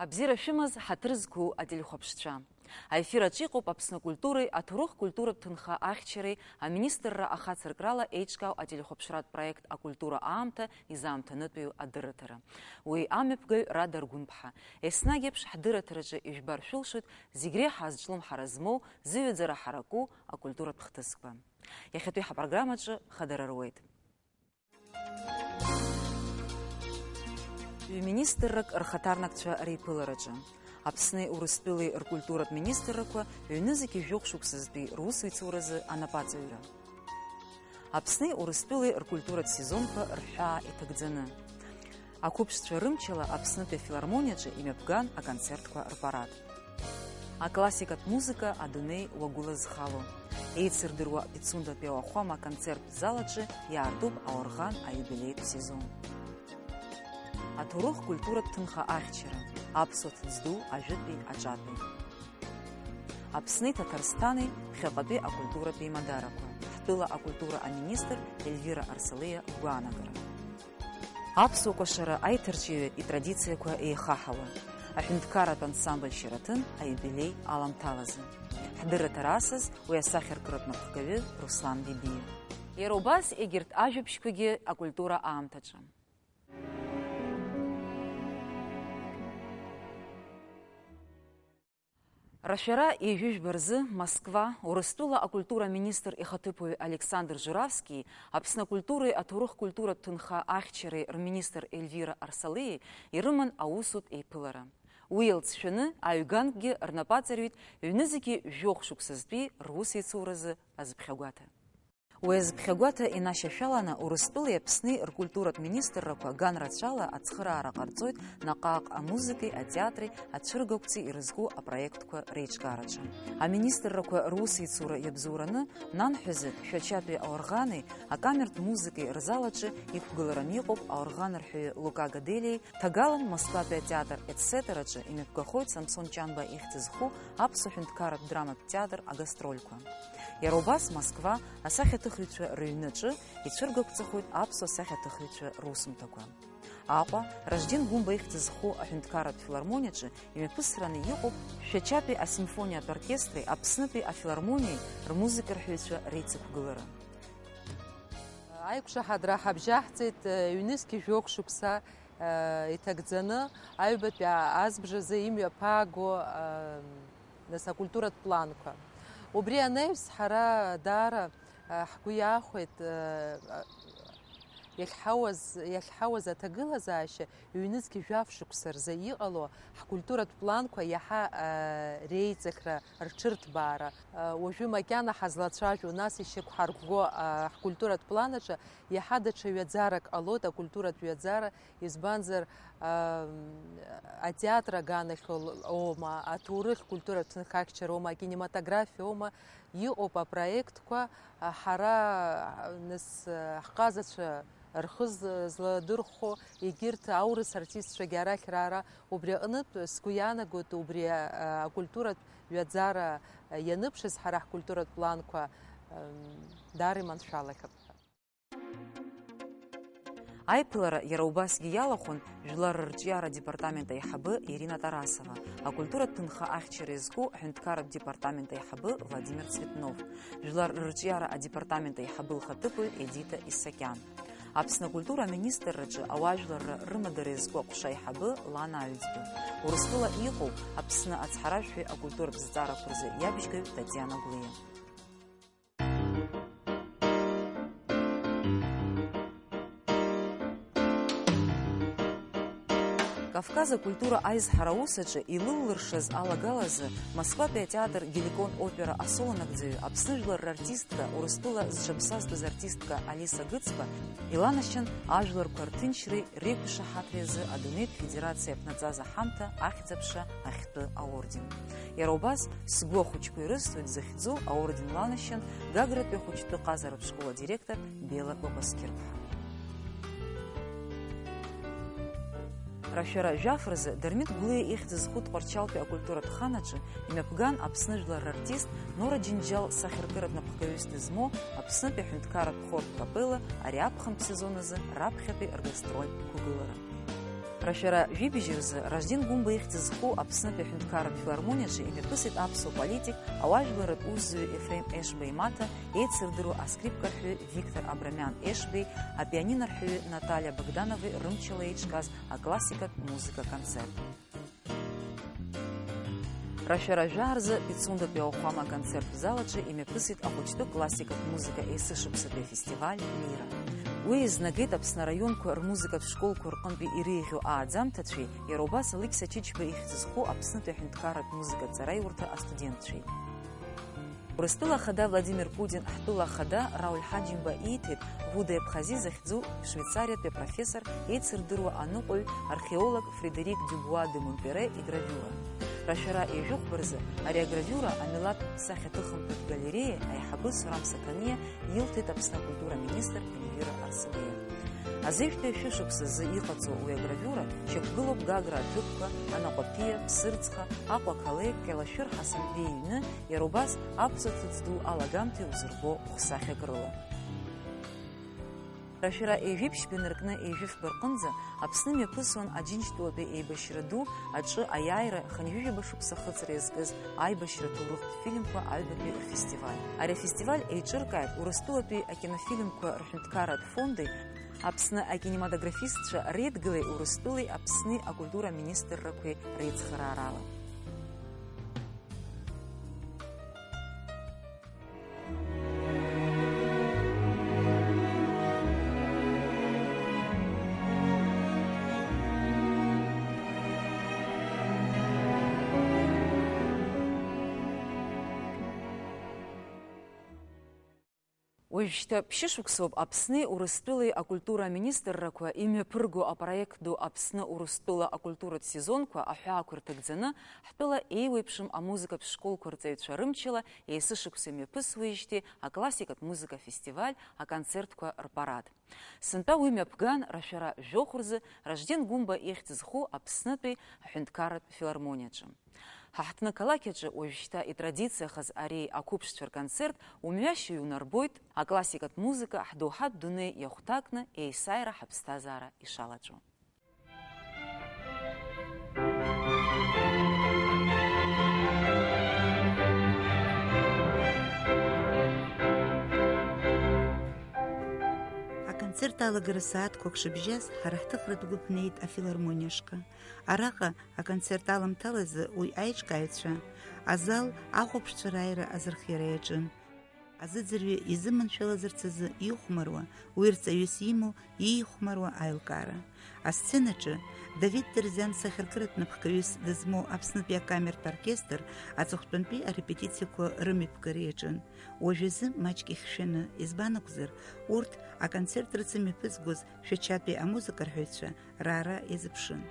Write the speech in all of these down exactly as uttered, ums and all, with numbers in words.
Абзиара шәымаз, ҳаҭыр зқәу ателехәаԥшцәа. Аефир аҿы иҟоуп Аԥсны акультуреи аҭоурых-культуратә ҭынха ахьчареи аминистрра ахацыркрала еиҿкаау ателехәаԥшратә проект «Акультура аамҭа изаамҭанытәиу адырраҭара». Уи амҩаԥгаҩ Рада Аргәынԥҳа. Еснагь еиԥш ҳдырраҭараҿы ижәбар шәылшоит зегь реиҳа азҿлымҳара змоу, зыҩаӡара ҳараку акультуратә хҭысқәа. Иахьатәи ҳапрограммаҿы хадара руеит. Ҩ-министррак рхаҭарнакцәа реиԥылараҿы. Аԥсни Урыстәылеи ркультуратә министррақәа ҩнызқь жәохә шықәсазтәи русеицуразы анапаҵаҩра. Аԥсни Урыстәылеи ркультуратә сезонқәа рҳәаа иҭагӡаны. Ақәыԥшцәа рымчала Аԥснытәи афилармониаҿы имҩаԥган аконцертқәа рпарад. Аклассикатә музыка адунеи уагәылазхало. Еицырдыруа Пицундатәи ауахәама аконцерттә зал аҿы иаартуп аорӷан аиубилеитә сезон. Аҭоурых-культуратә ҭынха ахьчара, аԥсуа ҭыӡ ду ажәытәи аҿатәи. Аԥсни Ҭаҭарсҭани ԥхьаҟатәи акультуратә еимадарақәа, ҳтәыла акультура аминистр Ельвира Арсалиа лгәаанагара. Аԥсуа кәашара аиҭарчаҩы итрадициақәа еихаҳауа, аҳәынҭқарратә ансамбль Шьараҭын аиубилеи аламҭалазы. Ҳдырраҭара асас уи асахьаркыратә напхгаҩы Руслан Бибиа. Иара убас егьырҭ ажәабжьқәагьы акультура аамҭаҿы. Рашәара ҩажәижәба рзы Москва, Урыстәыла акультура аминистр ихаҭыԥуаҩ Александр Журавски, Аԥсны акультуреи аҭоурых-культуратә ҭынха ахьчареи рминистр Ельвира Арсалиеи ирыман аусутә еиԥылара. Уи иалҵшәаны аҩганкгьы рнапаҵаҩит ҩнызқьи жәохә шықәсазтәи русеицуразы азыԥхьагәаҭа. Уи азыԥхьагәаҭа инашьашәаланы Урыстәылеи Аԥсни ркультуратә министррақәа ган рацәала ацхыраара ҟарҵоит наҟ-ааҟ амузыкеи атеатри ацәыргақәҵеи ирызку апроектқәа реиҿкаараҿы. Аминистррақәа русеицура иабзоураны, нанҳәазы, Шәачатәи аорӷани акамертә музыкеи рзал аҿы иқәгылараны иҟоуп аорӷанарҳәаҩы Лука Гаделиеи, ҭагалан Москватәи атеатр «Етсетера» аҿы имҩаԥгахоит Самсон Ҷанба ихьӡ зху аԥсуа ҳәынҭқарратә драматә театр агастрольқәа. Иара убас Москва асахьаҭыхыҩцәа рыҩны аҿы ицәыргақәҵахоит аԥсуа сахьаҭыхыҩцәа русумҭақәа. Аҟәа, Ражден Гәымба ихьӡ зху аҳәынҭқарратә филармониаҿы имҩаԥысраны иҟоуп Шәачатәи асимфониатә оркестри Аԥснытәи афилармониеи рмузыкарҳәаҩцәа реицықәгылара. Аиқәшаҳаҭра ҳабжьаҳҵеит, э, ҩнызқь жәохә шықәса, э, иҭагӡаны аҩбатәи азбжазы имҩаԥааго, э, нас акультуратә планқәа. Убри анаҩс, ҳара даара, э, ҳгәы иаахәеит, э, иахьҳауаз, иахьҳауаз аҭагылазаашьа ҩнызқь жәаф шықәса рзы иҟало ҳкультуратә планқәа иаҳа, э, реиҵыхра, рҽырҭбаара. Э, уажәы макьана ҳазлацәажәо, нас ишьақәҳарӷәӷәо, э, ҳкультуратә план аҿы иаҳа даҽа ҩаӡарак ҟалоит, акультуратә ҩаӡара, избанзар, ам, атеатр аганахьоу л-, оума, аҭоурых культуратә ҭынхахьчароума, акинематографиоума, иҟоуп апроектқәа, а, ҳара, а, нас, а, ҳҟазацәа рхы з-, зладырхәо, егьырҭ аурыс артистцәагьы арахь раара, убри аҟнытә сгәы иаанагоит, убри, а, акультуратә ҩаӡара, а, ианыԥшыз ҳара ҳкультуратә планқәа, ам, даара иманшәалахап ҳәа. Аиԥылара иара убасгьы иалахәын Жәлар рырҿиара адепартамент аиҳабы Ирина Тарасова, акультуратә ҭынха ахьчара иазку аҳәынҭқарратә департамент аиҳабы Владимир Цветнов, Жәлар рырҿиара адепартамент аиҳабы лхаҭыԥуаҩ Едита Исакиан. Аԥсны акультура аминистрраҿы ауаажәларра рымадара иазку аҟәша аиҳабы Лана Аҩӡба, Урыстәыла иҟоу Аԥсны ацҳаражәҳәаҩ акультуратә зҵаарақәа рзы иабжьгаҩ Татиана Гәлиа. Кавказ акультура аизҳара аус аҿы илыллыршаз алагалазы Москватәи атеатр Геликон опера асоло нагӡаҩы, Аԥсны жәлар рартистка, Урыстәыла зҽаԥсазтәыз артистка Алиса Гыцба иланашьан ажәларқәа рҭынчреи реиқәшаҳаҭреи азы адунеитә федерациа иаԥнаҵаз аҳамҭа ахьӡ-аԥша ахьтәы аорден. Иара убас, Сгәы ахәыҷқәа ирысҭоит захьӡу аорден ланашьан Гагратәи ахәыҷтәы ҟазаратә школ адиректор Бела Кәакәасқьырԥҳа. Рашәара жәаф рзы Дырмит Гәлиа ихьӡ зху Тҟәарчалтәи акультуратә хан аҿы имҩаԥган Аԥсны жәлар рартист Нора Џьынџьал сахьаркыратә напхгаҩыс дызмоу Аԥснытәи аҳәынҭқарратә хортә капелла ари аԥхынтә сезон азы раԥхьатәи ргастрольтә қәгылара. Рашәара жәибжь рзы Ражден Гәымба ихьӡ зху Аԥснытәи аҳәынҭқарратә филармониаҿы имҩаԥысит аԥсуа политик, ауаажәларратә усзуҩы Ефрем Ешба имаҭа, еицырдыруа аскрипкарҳәаҩы Виктор Абрамиан Ешбеи, апианинорҳәаҩы Наталиа Богдановеи рымчала еиҿкааз аклассикатә музыка концерт. Рашәара жәаа рзы Пицундатәи ауахәама аконцерттә зал аҿы имҩаԥысит ахәыҷтәы классикатә музыка есышықәсатәи афестиваль Лира. Уи изнагеит Аԥсны араионқәа рмузыкатә школқәа рҟынтәи иреиӷьу ааӡамҭацәеи, иара убас Алықьса Чычба ихьӡ зху Аԥснытәи аҳәынҭқарратә музыкатә ҵараиурҭа астудентцәеи. Урыстәыла Ахада Владимир Путин, ҳтәыла Ахада Рауль Ҳаџьымба ииҭеит Вудеи Абхазии захьӡу Швеицариатәи апрофессор, еицырдыруа аныҟәаҩ, археолог Фредерик Дюбуа де Монпере игравиура. Рашәара ҩажәи хәба рзы ари агравиура амилаҭтә сахьаҭыхымҭатә галереиа аиҳабы Сурам Сақаниа илҭеит Аԥсны акультура министр Ельвира Арсаниа. Азеижәтәи ашәышықәса азы иҟаҵоу уи агравиура шьақәгылоуп Гагра аҭыԥқәа, Анаҟәаԥиа, Ԥсырӡха, Аҟәа ақалақь, Кьалашәыр Ҳасанбеи иҩны, иара убас аԥсуа ҭыӡ ду алагамҭа иузырбо ӷәсахьак рыла. Рашәара ҩажәи ԥшьба инаркны ҩажәи фба рҟынӡа Аԥсны мҩаԥысуан Аџьынџьтәылатәи еибашьра ду аҿы аиааира хынҩажәи жәаба шықәса ахыҵра иазкыз аибашьра аҭоурыхтә фильмқәа аҩбатәи рфестиваль. Ари афестиваль еиҿыркааит Урыстәылатәи акинофильмқәа рҳәынҭқарратә фонди, Аԥсны акинематографистцәа реидгылеи Урыстәылеи Аԥсни акультура министррақәеи реицхыраарала. Уажәшьҭа ԥшьышықәсоуп Аԥсни Урыстәылеи акультура аминистррақәа имҩаԥырго апроект ду Аԥсны-Урыстәыла акультуратә сезонқәа аҳәаақәа рҭагӡаны, ҳтәыла еиуеиԥшым амузыкатә школқәа рҵаҩцәа рымчала есышықәса имҩаԥысуеижьҭеи аклассикатә музыка афестиваль аконцертқәа рпарад. Сынтәа уи мҩаԥган рашәара жәохә рзы Ражден Гәымба ихьӡ зху Аԥснытәи аҳәынҭқарратә филармониаҿы. Ҳа ҳҭны қалақь аҿы уажәшьҭа итрадициахаз ари ақәыԥшцәа рконцерт умҩашьо иунарбоит, аклассикатә музыка ҳдоуҳатә дунеи иахәҭакны еисааира ҳаԥсҭазаара ишалаҵәо. Аконцерт алагара сааҭқәак шыбжьаз, ҳара ҳҭыхратә гәыԥ неит афилармониа ашҟа. Араҟа аконцерт аламҭалазы уи аиҿкааҩцәа азал ахәаԥшцәа рааира азырхиара иаҿын. Азыӡырҩы изыманшәалазарц азы ихәмаруа, уи рҵаҩыс имоу иихәмаруа аилкаара. Асценаҿы Давид Дерзиан сахьаркыратә напхгаҩыс дызмоу Аԥснытәи акамертә оркестр аҵыхәтәантәи арепетициақәа рымҩаԥгара иаҿын. Уажәазы маҷк ихьшәаны, избан акәзар, урҭ аконцерт рыцымҩаԥызгоз Шәачатәи амузыкарҳәаҩцәа раара иазыԥшын.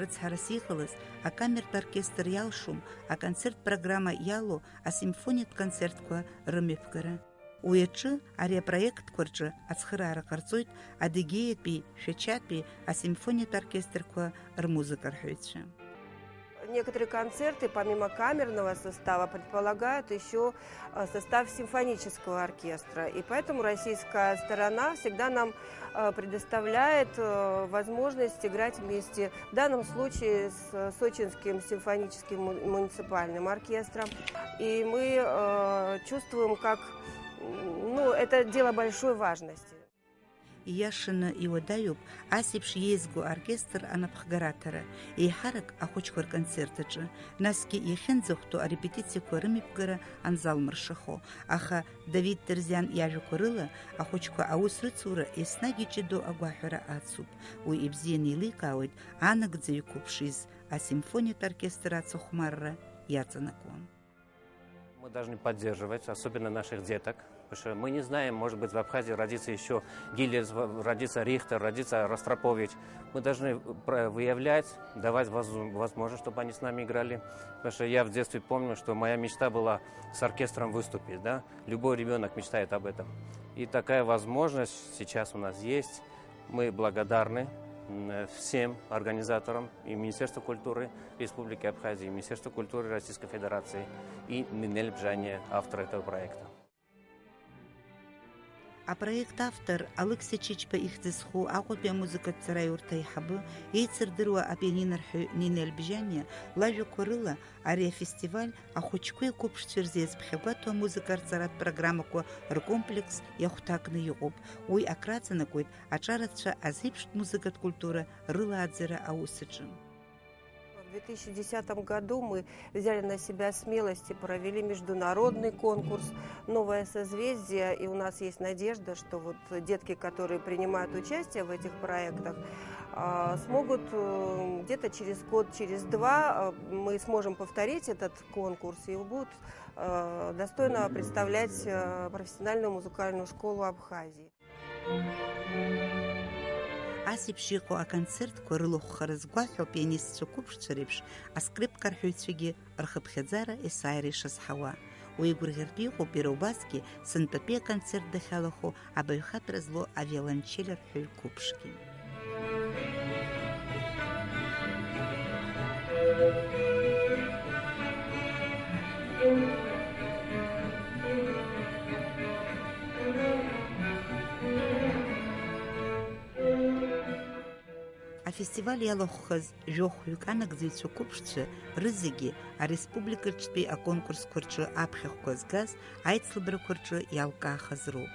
Рыцҳарас иҟалаз, акамертә оркестр иалшом аконцерттә программа иалоу асимфониатә концертқәа рымҩаԥгара. Уи аҿы, ари апроектқәа рҿы ацхыраара ҟарҵоит Адыгеиатәи, Шәачатәи асимфониатә оркестрқәа рмузыкарҳәаҩцәа. Некоторые концерты, помимо камерного состава, предполагают еще, э, состав симфонического оркестра. И поэтому российская сторона всегда нам, э, предоставляет, э, возможность играть вместе. В данном случае с, э, Сочинским симфоническим му-, муниципальным оркестром. И мы, э, чувствуем, как, м, ну, это дело большой важности. Ииашаны иуадаҩуп ас еиԥш иеизго оркестр анапхгара аҭара, еиҳарак ахәыҷқәа рконцерт аҿы, насгьы иахьынӡахәҭоу арепетициақәа рымҩаԥгара анзалмыршахо, аха Давид Дерзиан иажәақәа рыла, ахәыҷқәа аус рыцура еснагь иҷыдоу агәаҳәара ацуп. Уи ибзианы еиликаауеит анагӡаҩ қәыԥш из асимфониатә оркестр ацыхәмарра иаҵанакуа. Мы должны поддерживать, особенно наших деток. Потому что мы не знаем, может быть, в Абхазии родится еще Гиллерс, в- родится Рихтер, родится Ростропович. Мы должны про- выявлять, давать воз- возможность, чтобы они с нами играли. Потому что я в детстве помню, что моя мечта была с оркестром выступить, да? Любой ребенок мечтает об этом. И такая возможность сейчас у нас есть. Мы благодарны м, всем организаторам и Министерству культуры Республики Абхазии, и Министерству культуры Российской Федерации, и Нинель Бжане, автор этого проекта. Апроект автор Алықьса Чычба ихьӡ зху Аҟәатәи амузыкатә ҵараиурҭа аиҳабы, еицырдыруа апианинорҳәаҩ Нинель Бжьаниа лажәақәа рыла ари афестиваль ахәыҷқәеи ақәыԥшцәеи рзы иазԥхьагәаҭоу амузыка арҵаратә программақәа ркомплекс иахәҭакны иҟоуп. Уи акраҵанакуеит аҿарацәа азеиԥштә музыкатә культура рылааӡара аус аҿы. В две тысячи десятом году мы взяли на себя смелость и провели международный конкурс «Новое созвездие». И у нас есть надежда, что вот детки, которые принимают участие в этих проектах, а, смогут э, где-то через год, через два э, мы сможем повторить этот конкурс и будут э, достойно представлять э, профессиональную музыкальную школу Абхазии. Ас еиԥш иҟоу аконцертқәа рылахәхара згәаҳәо апианистцәа қәыԥшцәа реиԥш аскрипка арҳәаҩцәагьы рхыԥхьаӡара есааира ишазҳауа. Уи игәырӷьартә иҟоуп иара убасгьы сынтәатәи аконцерт дахьалахәу абаҩхатәра злоу авиолончель арҳәаҩ қәыԥшгьы. Афестиваль иалахәхаз жәохәҩык анагӡаҩцәа қәыԥшцәа рызегьы ареспублика рҿтәи аконкурсқәа рҿы аԥхьахәқәа згаз аицлабрақәа рҿы иалкаахаз роуп.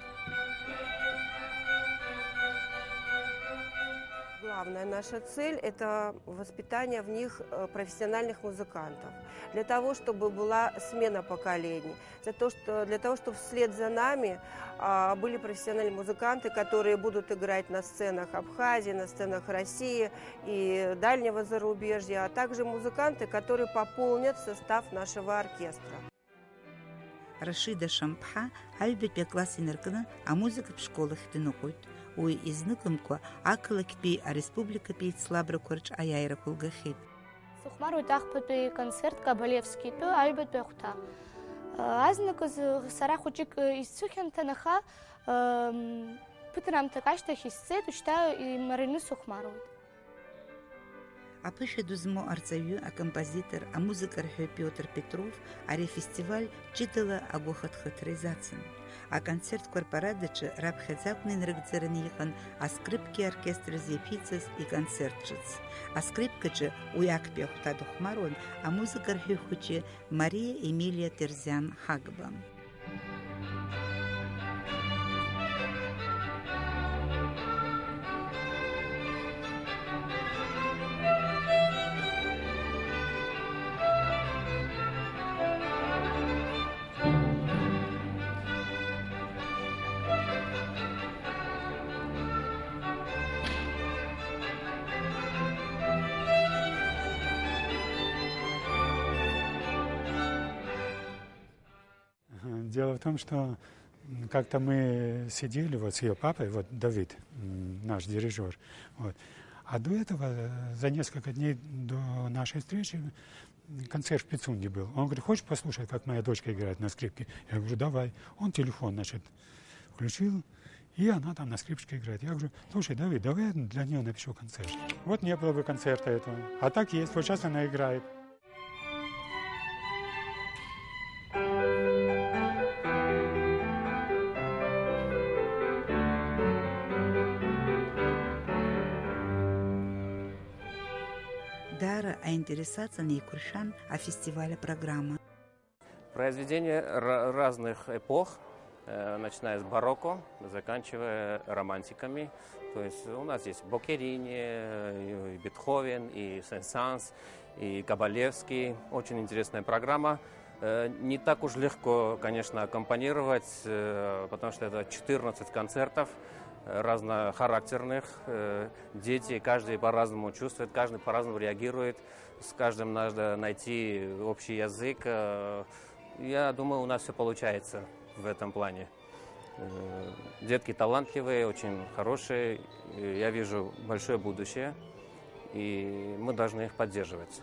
Главная наша цель – это воспитание в них э, профессиональных музыкантов, для того, чтобы была смена поколений, для того, что, для того, чтобы вслед за нами а, были профессиональные музыканты, которые будут играть на сценах Абхазии, на сценах России и дальнего зарубежья, а также музыканты, которые пополнят состав нашего оркестра. Рашида Шамԥҳа аҩбатәи акласс инаркны амузыкатә школ ахь дныҟәоит. Уи изныкымкәа ақалақьтәи ареспубликатәи еицлабрақәа рҿы аиааирақәа лгахьеит. Сыхәмаруеит ахԥатәи концерт Кабалевски итәы аҩбатәи ахәҭа. Азныказ сара хәыҷык исцәыхьанҭан, аха ԥыҭраамҭак ашьҭахь исцеит, уажәшьҭа имараны сыхәмаруеит. Аԥышәа ду змоу арҵаҩы, акомпозитор, амузыка арҳәаҩ Пиотр Петров ари афестиваль ҷыдала агәыхыҭхыҭра изацын. Аконцертқәа рпарад аҿы раԥхьаӡа акәны инарыгӡараны иҟан аскрипки аоркестр азы иаԥиҵаз иконцерт ҿыц. Аскрипкаҿы уи актәи ахәҭа дыхәмаруан амузыка арҳәаҩ хәыҷы Мариа Емилиа Терзиан Ҳагба. Дело в том, что как-то мы сидели вот с ее папой, вот Давид, наш дирижер, вот. А до этого, за несколько дней до нашей встречи, концерт в Пицунде был. Он говорит: «Хочешь послушать, как моя дочка играет на скрипке?» Я говорю: «Давай». Он телефон, значит, включил, и она там на скрипочке играет. Я говорю: «Слушай, Давид, давай я для нее напишу концерт». Вот не было бы концерта этого. А так есть, вот сейчас она играет. Даара аинтерес аҵан еиқәыршәан афестиваль апрограмма. Произведения разных эпох, начиная с барокко, заканчивая романтиками. То есть у нас есть Боккерини, и Бетховен, и Сен-Санс, и Кабалевский. Очень интересная программа. Не так уж легко, конечно, аккомпанировать, потому что это четырнадцать концертов разнохарактерных. Дети, каждый по-разному чувствует, каждый по-разному реагирует. С каждым надо найти общий язык. Я думаю, у нас все получается в этом плане. Э, Детки талантливые, очень хорошие. Э, Я вижу большое будущее, и мы должны их поддерживать.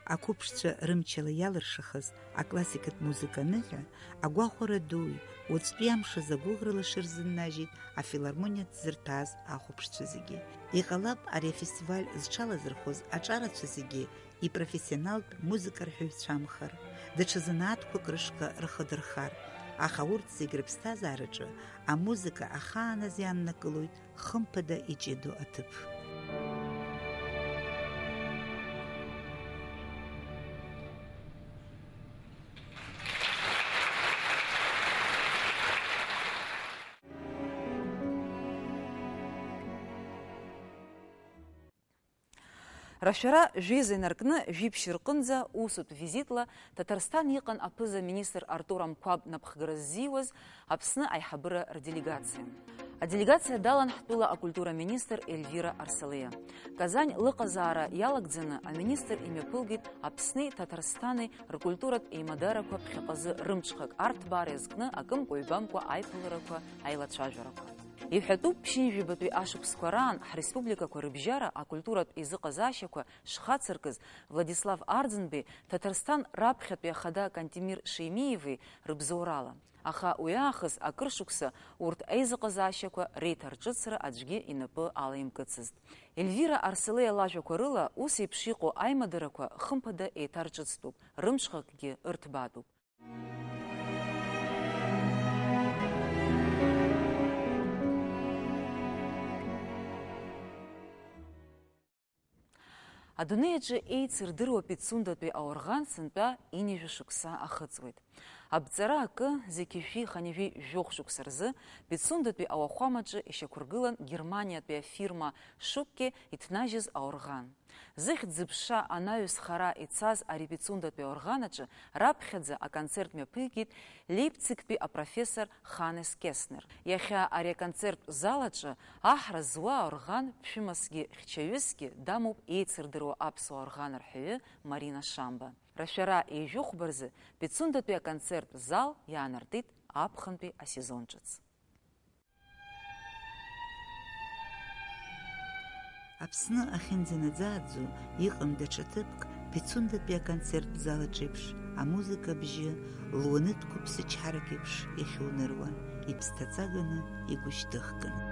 Ақәыԥшцәа рымчала иалыршахаз аклассикатә музыка аныҳәа, агәахәара дуи, уаҵәтәи амш азы агәыӷрала шырзыннажьит афилармониа ҭзырҭәааз ахәаԥшцәа зегьы. Иҟалап ари афестиваль зҽалазырхәыз аҿарацәа зегьы ипрофессионалтә музыкарҳәаҩцәамхар, даҽа занааҭқәак рышҟа рхы дырхар, аха урҭ зегь рыԥсҭазаараҿы амузыка ахааназ иааннакылоит хымԥада иҷыдоу аҭыԥ. Рашәара жәеиза инаркны жәиԥшь рҟынӡа усутә визитла Ҭаҭарсҭан иҟан аԥыза-министр Артур Амқәаб напхгара ззиуаз Аԥсны аиҳабыра рделегациа. Аделегациа далан ҳтәыла акультура министр Ельвира Арсалиа. Казань лыҟазаара иалагӡаны аминистр имҩаԥылгеит Аԥсни Ҭаҭарсҭани ркультуратә еимадарақәа ԥхьаҟазы рымҽхак арҭбаара иазкны акымкәа-ҩбамкәа аиԥыларақәа, аилацәажәарақәа. Иҳәатәуп, ԥшьынҩажәи жәабатәи ашықәсқәа раан ҳреспубликақәа рыбжьара акультуратә еизыҟазаашьақәа шхацыркыз Владислав Арӡынбеи Ҭаҭарсҭан раԥхьатәи ахада Кантемир Шемиеви рыбзоурала. Аха уи аахыс акыр шықәса урҭ аизыҟазаашьақәа реиҭарҿыцра аӡәгьы инапы алаимкыцызт. Ельвира Арсалиа лажәақәа рыла, ус еиԥш иҟоу аимадарақәа хымԥада еиҭарҿыцтәуп, рымҽхакгьы ырҭбаатәуп. Адунеи аҿы еицырдыруа Пицундатәи аорӷан сынтәа ҩажәа шықәса ахыҵуеит. Абҵара акы, зқьи жәшәи хынҩажәи жәохә шықәса рзы Пицундатәи ауахәамаҿы ишьақәыргылан Германиатәи афирма Шукке иҭнажьыз аорӷан. Зыхьӡ-зыԥша анаҩс хара ицаз ари Пицундатәи аорӷан аҿы раԥхьаӡа аконцерт мҩаԥигеит Лейпцигтәи апрофессор Ханес Кеснер. Иахьа ари аконцерттә зал аҿы аҳра зуа аорӷан ԥшәымасгьы хьчаҩысгьы дамоуп еицырдыруа аԥсуа аорӷан арҳәаҩы Марина Шамба. Рашәара ҩажәи хәба рзы Пицундатәи аконцерттә зал иаанартит аԥхынтәи асезон ҿыц. Аԥсны ахьынӡанаӡааӡо иҟам даҽа ҭыԥк Пицундатәи аконцерттә зал аҿеиԥш, амузыка абжьы луанытә қәыԥсычҳарак еиԥш ихьуныруа, иԥсҭаҵаганы игәышьҭыхганы.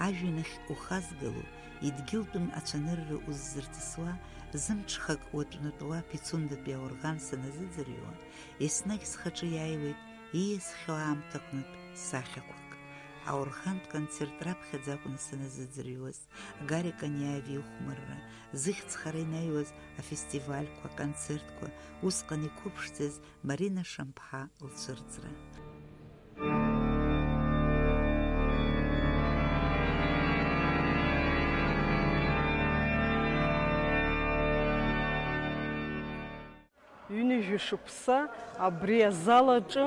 Ажәҩан ахь ухазгало, идгьылтәым ацәанырра уззырҵысуа, зымҽхак уатәнатәуа Пицундатәи аорӷан саназыӡырҩуа, еснагь схаҿы иааиуеит ииасхьоу аамҭаҟнытә сахьақәак. Аорӷантә концерт раԥхьаӡа акәын саназыӡырҩуаз, Гарик Аниаев ихәмарра, зыхьӡ хара инаҩуаз афестивальқәа, аконцертқәа, усҟан иқәыԥшӡаз Марина Шамԥҳа лцәырҵра. Ҩынҩажәа шықәса абри азал аҿы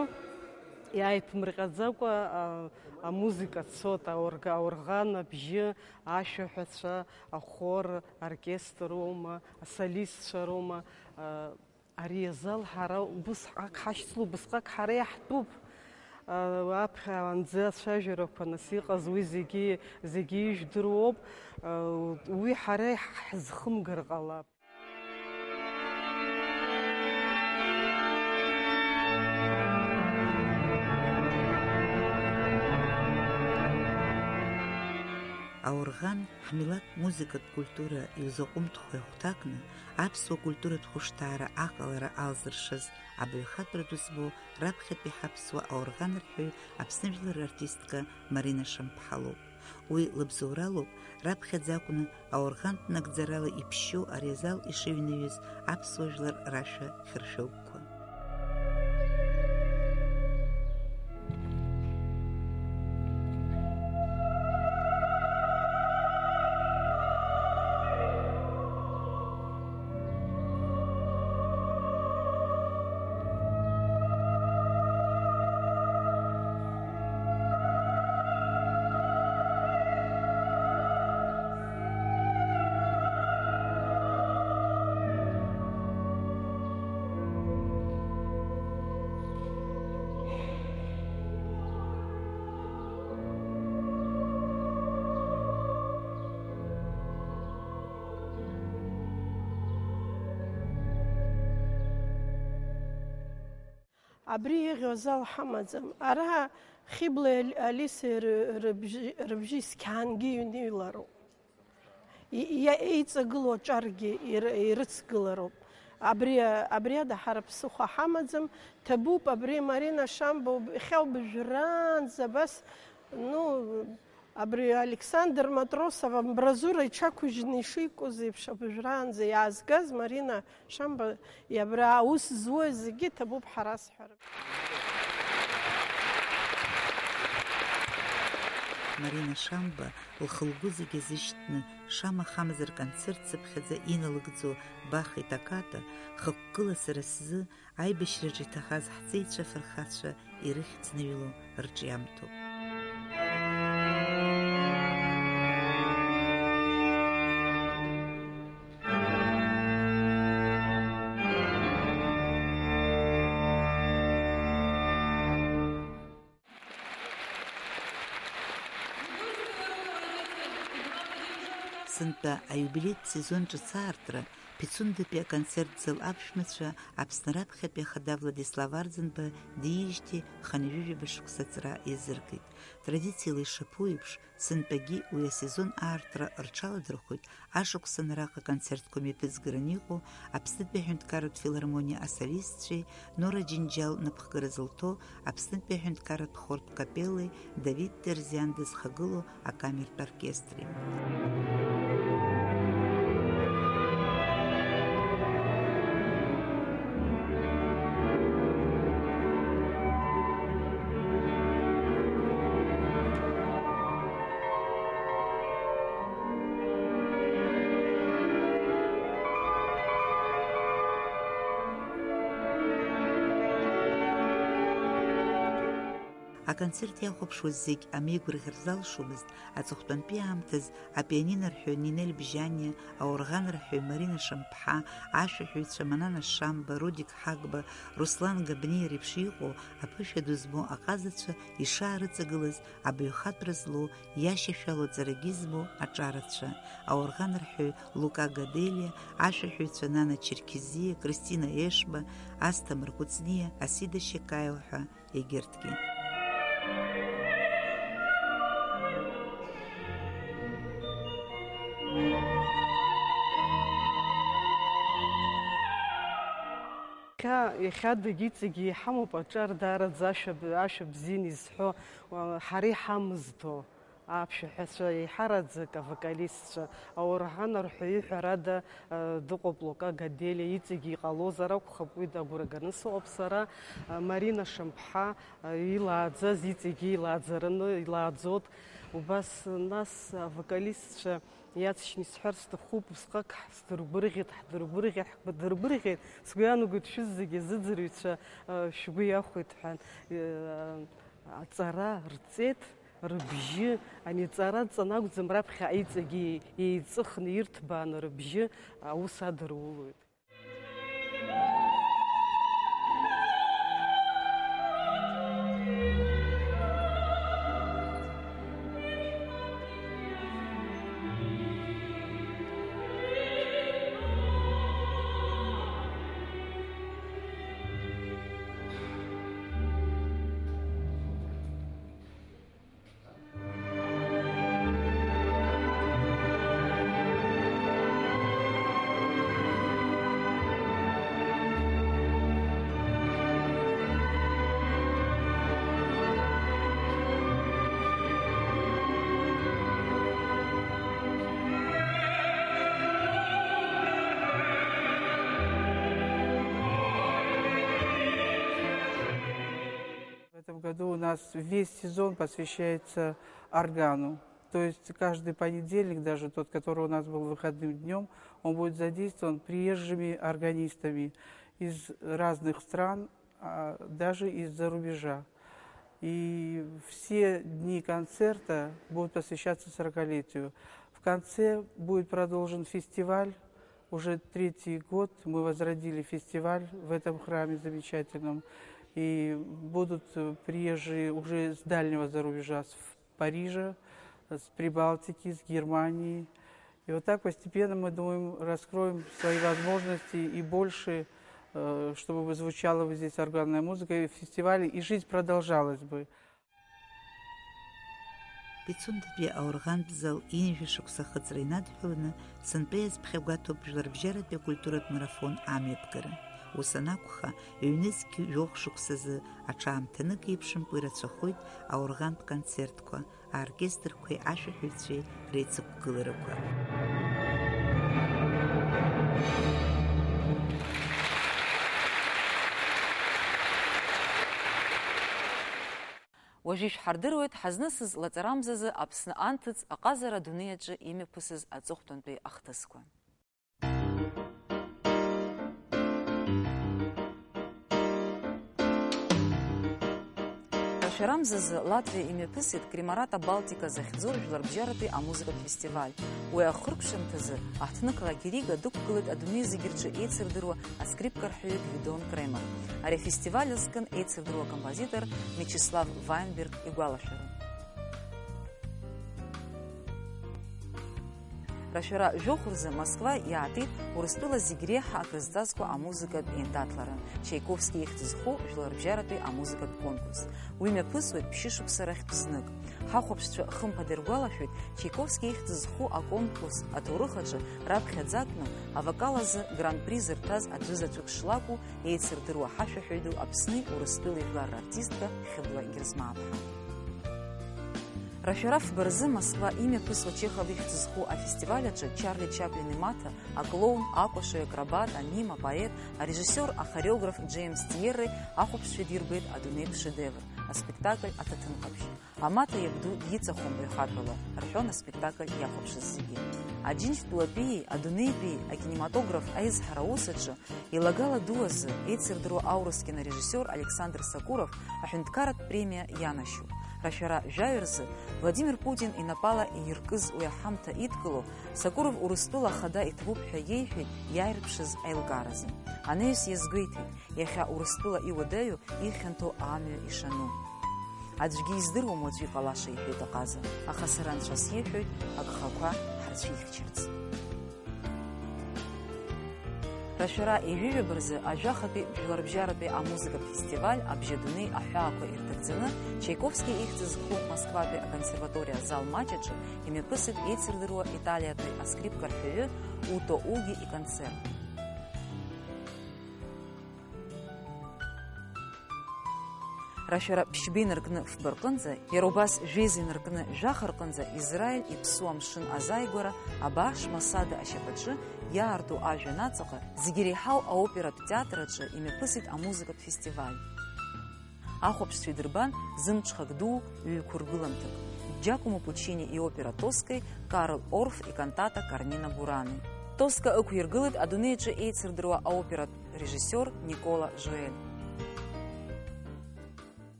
иааиԥмырҟьаӡакәа, а, амузыка цот, аорга-, аорӷан абжьы, ашәаҳәацәа, ахор, аоркестр роума, асолистцәа роума, а, Ари азал ҳара убысҟак ҳашьцыло, убысҟак ҳара иаҳтәуп. Аԥхьа анӡы ацәажәарақәа нас иҟаз уи зегьы, зегьы ижәдыруоуп. Уи ҳара иаҳзыхымгар ҟалап. Аорӷан ҳмилаҭ музыкатә культура иузаҟәымҭхо ихәҭакны, аԥсуа культуратә хәышҭаара аҟалара алзыршаз абаҩхатәра ду збо раԥхьатәи ҳаԥсуа аорӷанарҳәаҩ, Аԥсны жәлар рартистка Марина Шамԥҳа лоуп. Уи лыбзоуралоуп раԥхьаӡа акәны аорӷантә нагӡарала иԥшьоу ари азал ишыҩнаҩыз аԥсуа жәлар рашәа хьыршәыгәқәа. Абри еиӷьу азал ҳамаӡам. Ара Хьыбла Али-, Алисеи ры-, рыбжьы, рыбжьы исқьаангьы иҩнеилароуп. И-, иа-, еиҵагылоу аҿаргьы ир-, ирыцгылароуп. Абри, абри ада ҳара ԥсыхәа ҳамаӡам. Ҭабуп, абри Марина Шамба уб-, иахьа убжәраанӡа абас, ну, абри Александр Матросов амбразура иҽақәыжьны ишикуаз еиԥш, абжәраанӡа иаазгаз Марина Шамба, абра аус зуа зегьы ҭабуп ҳара сҳәарым. Марина Шамба лхы-лгәы зегьы азышьҭны, шамахамзар концерт цыԥхьаӡа иналыгӡо Бах итаката, хықәкыла сара сзы аибашьраҿы иҭахаз ҳҵеицәа-фырхацәа ирыхьӡныҩло рҿиамҭоуп. Сынтәа аиубилеитә сезон ҿыц аартра Пицундатәи аконцерт зал аԥшәмацәа Аԥсны раԥхьатәи ахада Владислав Арӡынба диижьҭеи хынҩажәижәаба шықәса аҵра иазыркит. Традициала ишаԥу еиԥш, сынтәагьы уи асезон аартра рҽаладырхәит ашықәсан араҟа аконцертқәа мҩаԥызгараны иҟоу Аԥснытәи аҳәынҭқарратә филармониа асолистцәеи Нора Џьынџьал напхгара зылҭо Аԥснытәи аҳәынҭқарратә хортә капеллеи Давид Терзиан дызхагылоу акамертә оркестри. Аконцерт иахәаԥшуаз зегь амеигәырӷьар залшомызт аҵыхәтәантәи аамҭаз апианинорҳәаҩ Нинель Бжьаниа, аорӷанрҳәаҩ Марина Шамԥҳа, ашәаҳәаҩцәа Манана Шамба, Рудик Ҳагба, Руслан Габниа реиԥш иҟоу аԥышәа ду змоу аҟазацәа ишаарыҵагылаз абаҩхатәра злоу, иашьашәало аҵарагьы змоу аҿарацәа, аорӷанрҳәаҩ Лука Гаделиа, ашәаҳәаҩцәа Нана Черкезиа, Кристина Ешба, Асҭамыр Кәыҵниа, Асида Шьакаиа ҳәа егьырҭгьы. Иахьа, иахьадагь иҵегьы иҳамоуп аҿар даараӡа ашәа б-, ашәа бзианы изҳәо, уа, ҳара иҳамыздо аԥшәаҳәацәа, еиҳараӡак авокалистцәа, аорҳан арҳәаҩы ҳәарада, а, дыҟоуп Лука Гаделиа, иҵегьы иҟалозар акәхап, уи дагәра ганы сыҟоуп сара, а, Марина Шамԥҳа, а, илааӡаз иҵегьы илааӡараны илааӡот. Убас, нас, авокалистцәа иаҵшьны исҳәар сҭахуп, усҟак ҳдыргәырӷьеит, ҳдыргәырӷьеит, ҳдыргәырӷьеит, сгәы иаанагоит шәыззегьы азыӡырҩцәа, а, шәгәы иахәеит ҳәа, а, аҵара рҵеит, рыбжьы, ани аҵара ҵан акәӡам, раԥхьа иҵегьы еиҵыхны ирҭбааны рыбжьы аус адырулоит. В этом году у нас весь сезон посвящается органу. То есть каждый понедельник, даже тот, который у нас был выходным днем, он будет задействован приезжими органистами из разных стран, а, даже из-за рубежа. И все дни концерта будут посвящаться сорокалетию. В конце будет продолжен фестиваль. Уже третий год мы возродили фестиваль в этом храме замечательном. И будут, э, приезжие уже с дальнего зарубежа, с Парижа, с Прибалтики, с Германии. И вот так постепенно, мы думаем, раскроем свои возможности и больше э, чтобы звучала вот здесь органная музыка, и фестиваль, и жизнь продолжалась бы. Пицундатәи аорӷантә зал ҩажәа шықәса ахыҵра инадҳәаланы, сынтәа иазԥхьагәаҭоуп жәларбжьаратәи акультуратә марафон амҩаԥгара. Ус анакәха, ҩнызқь жәохә шықәсазы аҽаамҭанык еиԥшымкәа ирацәахоит аорӷантә концертқәа, аоркестрқәеи ашәаҳәаҩцәеи реицықәгыларақәа. Уажәы ишәҳардыруеит ҳазнысыз лаҵарамзазы Аԥсны анҭыҵ аҟазара адунеи аҿы имҩаԥысыз аҵыхәтәантәи ахҭысқәа. Рашәарамзазы Латвиа имҩаԥысит Кримарата Балтика захьӡу жәларбжьаратәи амузыкатә фестиваль. Уи ахыркәшамҭазы аҳҭнықалақь Рига дықәгылеит адунеи зегьы рҿы еицырдыруа аскрипка рҳәаҩы Гвидон Кремер. Ари афестиваль азкын еицырдыруа акомпозитор Мечислав Вайнберг игәалашәара. Рашәара жәохә рзы Москва иаатит Урыстәыла зегь реиҳа акрызҵазкуа амузыкатә еиндаҭлара, Чайковски ихьӡ зху жәларбжьаратәи амузыкатә конкурс. Уи мҩаԥысуеит ԥшьышықәса рахьтә знык. Ҳахәаԥшцәа хымԥада иргәалашәоит, Чайковски ихьӡ зху аконкурс аҭоурых аҿы раԥхьаӡа акәны авокал азы гран-при зырҭаз аӡәы заҵәык шлакәу еицырдыруа ҳашәаҳәаҩ ду Аԥсни Урыстәылеи жәлар рартистка Хьыбла Герзмааԥҳа. Рашәара фба рзы Москва имҩаԥысуа Чехов ихьӡ зху афестиваль аҿы Чарли Чаплин имаҭа, аклоун, акәашаҩ, акробат, амим, апоет, арежиссиор, ахореограф Џеимс Тиерреи ахәаԥшцәа идирбеит адунеитә шедевр, аспектакль Аҭаҭын ҟаԥшь. Амаҭа иабду диҵахом ҩхатәала, рҳәон аспектакль иахәаԥшыз зегьы. Аџьынџьтәылатәии адунеитәии акинематограф аизҳара аус аҿы илагала ду азы еицырдыруа аурыс кинорежиссиор Александр Сокуров аҳәынҭқарратә премиа ианашьоуп. Рашәара жәаҩа рзы Владимир Путин инапала ииркыз уи аҳамҭа идкыло, Сокуров Урыстәыла ахада иҭабуп ҳәа иеиҳәеит иааирԥшыз аилкааразы. Анаҩс иазгәеиҭеит, иахьа Урыстәыла иуадаҩу ихьанҭоу амҩа ишану. Аӡәгьы издыруам уаҵәы иҟалаша, иҳәеит аҟаза, аха сара анцәа сиҳәоит, агхақәа ҳарцәихьчарц. Рашәара ҩажәижәаба рзы ажәахатәи жәларбжьаратәи амузыкатә фестиваль Абжьадунеи аҳәаақәа ирҭагӡаны Чайковски ихьӡ зху Москватәи аконсерваториа азал маҷ аҿы имҩаԥысит еицырдыруа Италиатәи аскрипка рҳәаҩы Уто Уги иконцерт. Рашәара ԥшьба инаркны фба рҟынӡа, иара убас жәеиза инаркны жәаха рҟынӡа Израиль иԥсуа амшын азааигәара абааш Масада ашьапаҿы иаарту ажәҩан аҵаҟа зегьы иреиҳау аоператә театр аҿы имҩаԥысит амузыкатә фестиваль. Ахәаԥшцәа идырбан зымҽхак дуу ҩ-қәыргыламҭак, Џьакомо Пуччини иопера Тоскеи Карл Орф икантата Кармина Бурани. Тоска ықәиргылеит адунеи аҿы еицырдыруа аоператә режиссиор Никола Жоель.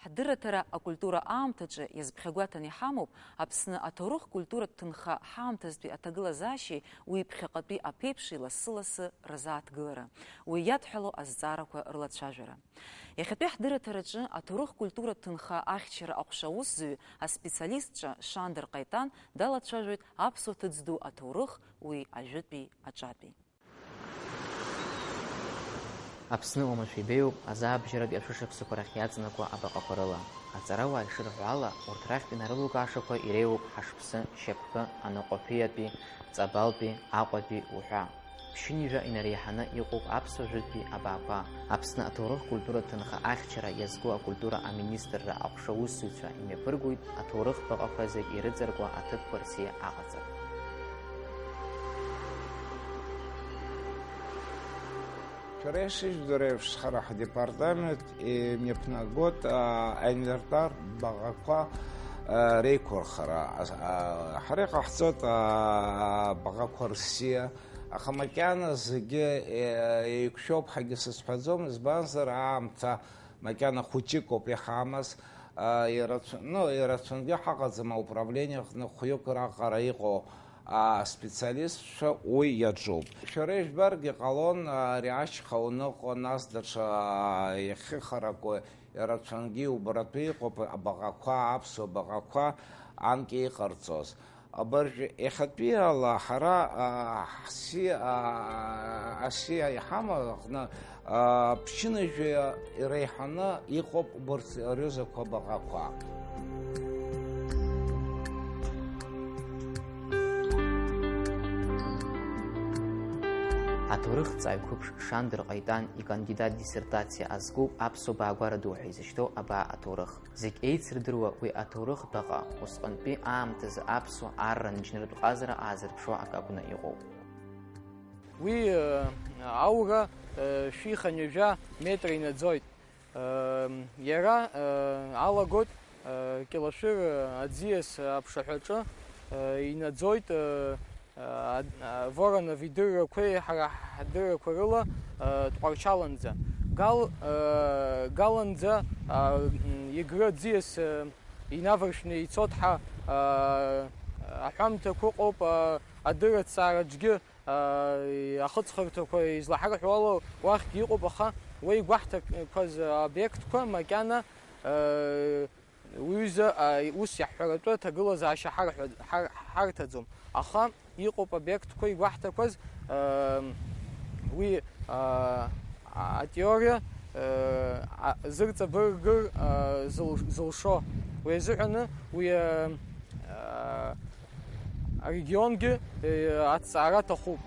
Ҳдырраҭара акультура аамҭаҿы иазԥхьагәаҭаны иҳамоуп Аԥсны аҭоурых-культуратә ҭынха ҳаамҭазтәи аҭагылазаашьеи уи ԥхьаҟатәи аԥеиԥши лассы-лассы рзааҭгылара, уи иадҳәало азҵаарақәа рылацәажәара. Иахьатәи ҳдырраҭараҿы аҭоурых-культуратә ҭынха ахьчара аҟәша аусзуҩ, аспециалистцәа Шандыр Ҟаитан далацәажәоит аԥсуа ҭыӡ ду аҭоурых, уи ажәытәи аҿатәи. Аԥсны уамашәа ибеиоуп азаабжьаратәи ашәышықәсақәа рахь иаҵанакуа абаҟақәа рыла. Аҵарауаа ишырҳәо ала, урҭ рахьтә инарылукаашақәа иреиуоуп Ҳашԥсы, Шьапкы, Анаҟәаԥиатәи, Ҵабалтәи, Аҟәатәи уҳәа. Ԥшьынҩажәа инареиҳаны иҟоуп аԥсуа жәытәтәи абаақәа. Аԥсны аҭоурых-культуратә ҭынха ахьчара иазку акультура аминистрра аҟәша аусзуҩцәа имҩаԥыргоит аҭоурых баҟақәа зегь ирыҵаркуа аҭыԥқәа рсиа аҟаҵара. Шәара ишыжәдыруа еиԥш, ҳара ҳдепартамент имҩаԥнагоит, а, аинвентар баҟақәа, а, реиқәырхара. А, а, ҳара иҟаҳҵоит, а, баҟақәа рсиа, аха макьана зегьы, е-, еиқәшәоуп ҳәагьы сызҳәаӡом, избанзар, аамҭа макьана хәыҷык ауп иҳамаз, а, ирацә-, ну, ирацәангьы ҳаҟаӡам ауправление аҟны хәҩык раҟара иҟоу, Аспециалистцәа уи иаҿуп. Шәара ижәбаргьы ҟалон, ари ашьха уныҟәо, нас даҽа иахьыхараку ирацәангьы убратәы иҟоуп абаҟақәа, аԥсуа баҟақәа анкьа иҟарҵоз. Абыржә иахьатәиала ҳара, а, ҳси-, а, асиа иҳамоу аҟны, а, ԥшьынажәа иреиҳаны иҟоуп убырҭ рҩызақәа баҟақәа. Аҭоурыхҭҵааҩ қәыԥш Шандр Ҟаитан икандидат диссертациа азкуп аԥсуа баагәара ду ҳәа изышьҭоу абаа аҭоурых. Зегь еицырдыруа уи аҭоурых баҟа, усҟантәи аамҭазы аԥсуа арра анџьныртә ҟазара аазырԥшуа акы акәны иҟоуп. Уи, э, аура, э, шәи хынҩажәа метра инаӡоит. Э, иара, э, алагоит, э, Кьалашәыр, э, аӡиас аԥшаҳәаҿы, э, инаӡоит, э, а, а, Воронов идыррақәеи ҳара ҳдыррақәа рыла, а, Тҟәарчаланӡа. Гал, а, Галанӡа, а, м, Егры аӡиас, а, инаваршәны ицоит ҳәа, а, аҳәамҭақәа ыҟоуп, а, адырраҭҵаараҿгьы, а, ахыҵхырҭақәа излаҳарҳәо ала, уахьгьы иҟоуп, аха уа игәаҳҭақәаз аобиектқәа макьана, а, Уи ҩыза, а, ус иаҳҳәаратәы аҭагылазаашьа ҳарҳәа-, ҳар-, ҳарҭаӡом, аха иҟоуп обиектқәа игәаҳҭақәаз, а, уи, а, атеориа, а, а, зырҵабыргыр, а, зыл-, зылшо. Уи азыҳәаны уи, а, а, арегионгьы, а, аҭҵаара аҭахуп.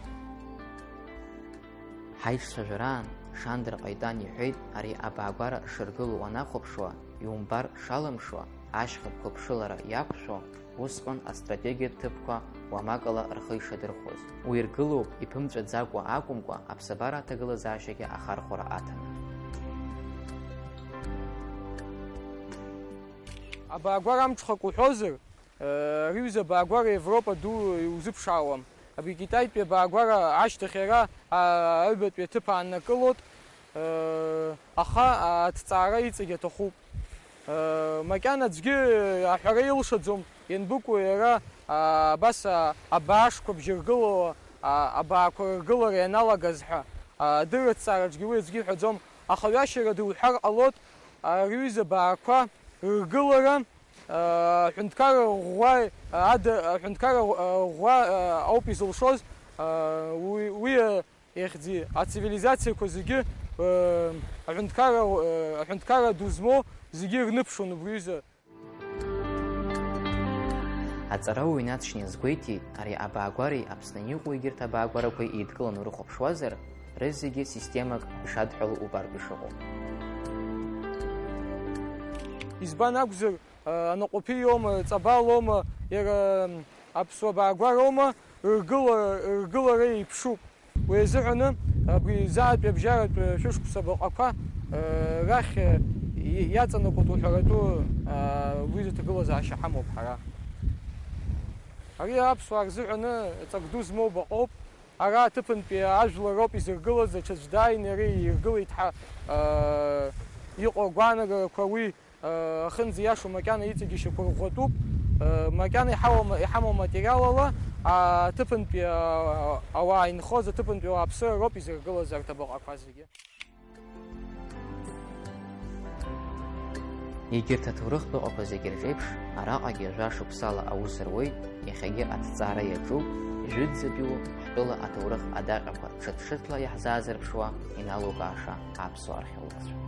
Ҳаицәажәараан Шандра Ҟаитан иҳәеит, ари абаагәара шыргылоу уанахәаԥшуа, иумбар шалымшо, ашьхатә қәыԥшылара иақәшәо, усҟан астратегиатә ҭыԥқәа уамакала рхы ишадырхәоз. Уи иргылоуп, иԥымҵәаӡакәа акәымкәа, аԥсабара аҭагылазаашьагьы ахархәара аҭаны. Абаагәара амҽхак уҳәозар, Ари ҩыза абаагәара Европа ду иузыԥшаауам. Абри Китаитәи абаагәара ашьҭахь иара, а, аҩбатәи аҭыԥ ааннакылоит, а, аха аҭҵаара иҵегь аҭахуп. А, макьана аӡәгьы аҳәара илшаӡом, ианбыкәу иара, а, абас, а, абаашқәа бжьыргыло, а, абаақәа рыргылара ианалагаз ҳәа, а, адырраҭҵаараҿгьы уи аӡәгьы иҳәаӡом, аха ҩашьара ду уҳәар ҟалоит, ари ҩыза абаақәа рыргылара, Аҳәынҭқарра ӷәӷәа ада, аҳәынҭқарра ӷәӷәа ауп изылшоз, уи, уи ихьӡи ацивилизациақәа зегьы, аҳәынҭқарра, аҳәынҭқарра ду змоу зегьы ирныԥшуан убри аҩыза. Аҵарауаҩ Наҵшьна иазгәеиҭеит, ари абаагәареи Аԥсны иҟоу егьырҭ абаагәарақәеи еидкыланы урыхәаԥшуазар, рызегьы системак ишадҳәалоу убартә ишыҟоу. Избан акәзар, Анаҟәаԥиоума, Ҵабалоума, иара аԥсуа баагәароума, ргыла-, ргылара еиԥшуп. Уи азыҳәаны абри зааитәи абжьаратә шәышықәса баҟақәа, э, рахь, э, и-, иаҵанакуеит уҳәаратәы, э, уи зыҭагылазаашьа ҳамоуп ҳара. Ари аԥсуаа рзыҳәаны ҵак ду змоу баҟоуп. Ара аҭыԥантәи ажәлар роуп изыргылаз, аҽаӡә дааины иара иргылеит ҳәа, э, иҟоу агәаанагарақәа уи Ахьынӡа иашоу макьана иҵегьы ишьақәырӷәӷәатәуп, макьана иҳауа-, иҳамоу аматериал ала, аҭыԥантәи ауаа инхоз, аҭыԥантәи ауааԥсыра роуп изыргылаз арҭ абаҟақәа зегьы. Егьырҭ аҭоурыхтә баҟақәа зегьы рҿеиԥш, араҟагьы жәа шықәсала аус руеит, иахьагьы аҭҵаара иаҿуп, жәытәӡатәиу ҳтәыла аҭоурых адаҟьақәа ҽыҭ-ҽыҭла иаҳзаазырԥшуа иналукааша аԥсуа археологцәа.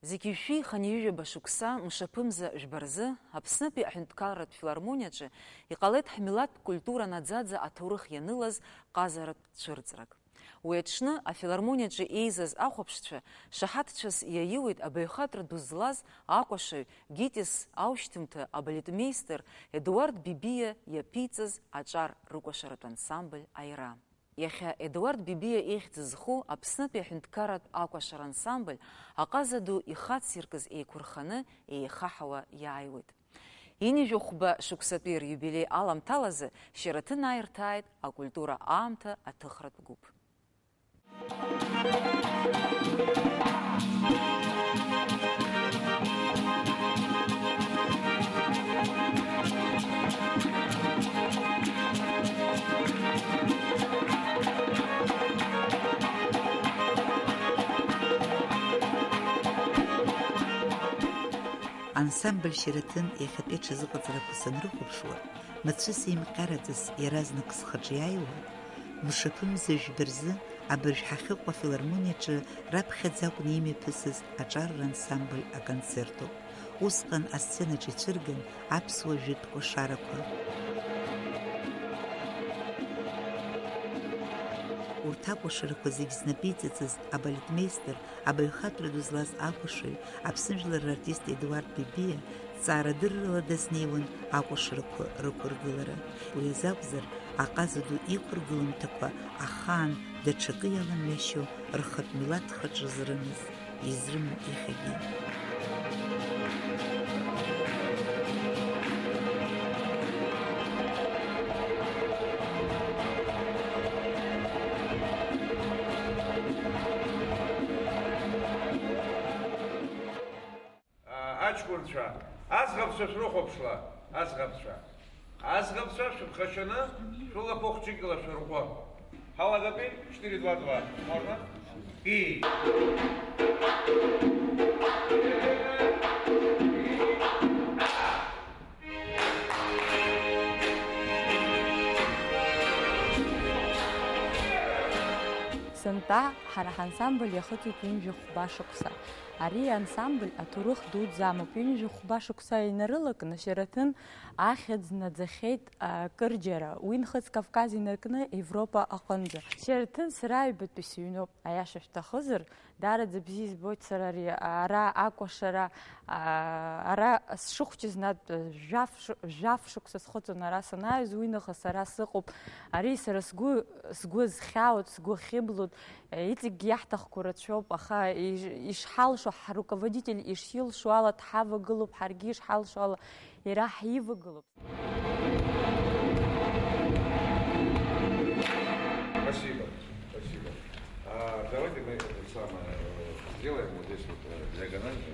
Зегьы шәи хынҩажәаба шықәса мшаԥымза жәба рзы Аԥснытәи аҳәынҭқарратә филармониаҿы иҟалеит ҳмилаҭтә культура наӡаӡа аҭоурых ианылаз ҟазаратә цәырҵрак. Уи аҽны афилармониаҿы еизаз ахәаԥшцәа шаҳаҭцәас иаиуеит абаҩхатәра ду злаз акәашаҩ, ГИТИС аушьҭымҭа абалетмеистер Едуард Бибиа иаԥиҵаз аҿар рыкәашаратә ансамбль Аира. Иахьа Едуард Бибиа ихьӡ зху Аԥснытәи аҳәынҭқарратә акәашара ансамбль аҟаза ду ихациркыз еиқәырханы еихаҳауа иааиуеит. Ҩажәи хәба шықәсатәи рюбилеи аламҭалазы Шьараҭын ааирҭааит акультура аамҭа аҭыхратә гәыԥ. Ансамбль Шьараҭын иахьатәи аҽазыҟаҵарақәа санрыхәаԥшуа, мацәыс еимҟьараҵас иаразнак схаҿы иааиуа, мшаԥымза жәба рзы абыржә ҳахьыҟоу афилармониаҿы раԥхьаӡа акәны имҩаԥысыз аҿар рансамбль аконцерт ауп. Усҟан асценаҿ ицәырган аԥсуа жәытә кәашарақәа. Урҭ акәашарақәа зегь знапы иҵыҵыз абалетмеистер, абаҩхатәра ду злаз акәашаҩ, Аԥсны жәлар рартист Едуард Бебиа, ҵаарадыррала дазнеиуан акәашарақәа рықәыргылара. Уи азакәзар, аҟаза ду иқәыргыламҭақәа ахаан даҽакы иаламҩашьо рхатә милаҭ хаҿы зрымаз, изрымоу иахьагьы. Аҷкәынцәа, аӡӷабцәа шәрыхәаԥшла, аӡӷабцәа. Аӡӷабцәа шәыԥхашьаны, шәылақәа хәҷыкьла шәырӷәӷәа. Ҳалагатәи, четыре два два. Можно? И. Сынтәа ҳара ҳансамбль иахыҵит ҩынҩажәи хәба шықәса. Ари ансамбль аҭоурых дуӡӡа амоуп. Ҩынҩажәи хәба шықәса инарылакны Шьараҭын ахьӡ наӡахьеит, а, кырџьара. Уи Нхыҵ Кавказ инаркны Европа аҟынӡа. Шьараҭын сара аҩбатәи сыҩноуп, аиаша шәҭахызар, даараӡа бзиа избоит сара ари, ара акәашара, а, ара сшыхәҷыз над жәаф ш-, жәаф шықәса схыҵын ара санааиз, уи нахыс ара сыҟоуп. Ари сара сгәы, сгәы зхьаауеит, сгәы ахьыблуеит. Иҵегьгьы иаҳҭахқәоу рацәоуп, аха иш-, ишҳалшо, ҳруководитель ишилшо ала дҳавагылоуп, ҳаргьы ишҳалшо ала иара ҳивагылоуп. Спасибо, спасибо. А, давайте мы это самое, э, сделаем вот здесь вот, э, диагонально.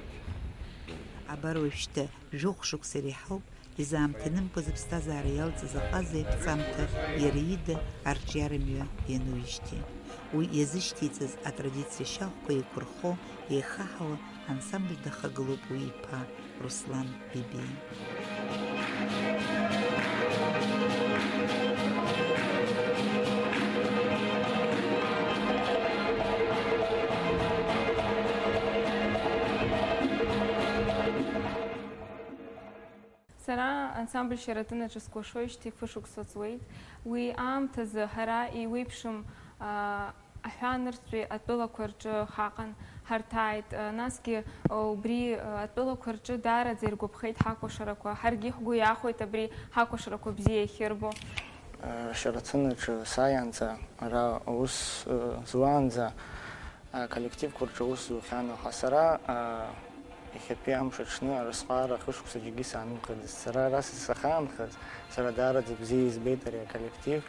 Абар уажәшьҭа жәохә шықәса иреиҳауп изаамҭанымкәа зыԥсҭазаара иалҵыз аҟаза иаԥҵамҭа иара ида арҿиара мҩа иануижьҭеи. Уи иазышьҭеиҵаз атрадициа шьахәқәа еиқәырхо, еихаҳауа ансамбль дахагылоуп уи иԥа Руслан Бебиа. Сара ансамбль Шьараҭын аҿы скәашоижьҭеи фышықәса ҵуеит. Уи аамҭазы ҳара еиуеиԥшым, аа, аҳәаанырцәтәи атәылақәа рҿы ҳаҟан, ҳарҭааит. Насгьы, убри, атәылақәа рҿы даараӡа иргәаԥхеит ҳакәашарақәа. Ҳаргьы ҳгәы иахәеит абри ҳакәашарақәа бзиа иахьырбо. Шьараҭын аҿы сааиаанӡа, ара аус, зуаанӡа, аколлективқәа рҿы аус зухьан, аха сара, Иахьатәи амш аҽны арысҟаара хышықәса џьаргьы саанымхаӡацт. Сара ара сахьаанхаз, сара даараӡа бзиа избеит ари аколлектив,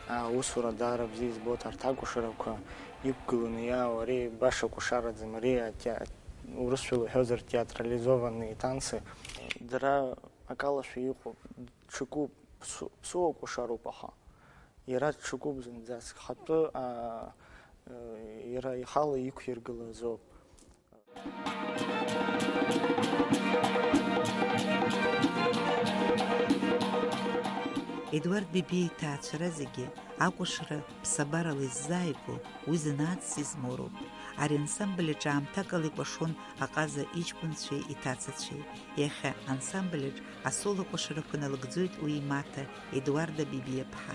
аусура даара бзиа избоит, арҭ акәашарақәа иқәгыланы иаау ари баша кәашараӡам, ари атеа-, урысшәала иҳәозар театрализованные танцы. Дара акалашәа иҟоуп, ҽакуп, ԥсу-, ԥсуа кәашароуп, аха иара ҽакуп зынӡаск, ҳатәы, аа, иара ихала иқәиргылазоуп. Едуард Бебиа иҭаацәара зегьы акәашара ԥсабарала иззааигәоу, уи занааҭс измоуроуп. Ари ансамбль аҿы аамҭакала икәашон аҟаза иҷкәынцәеи иҭацацәеи. Иахьа ансамбль аҿ асоло кәашарақәа налыгӡоит уи имаҭа Едуарда Бебиаԥҳа.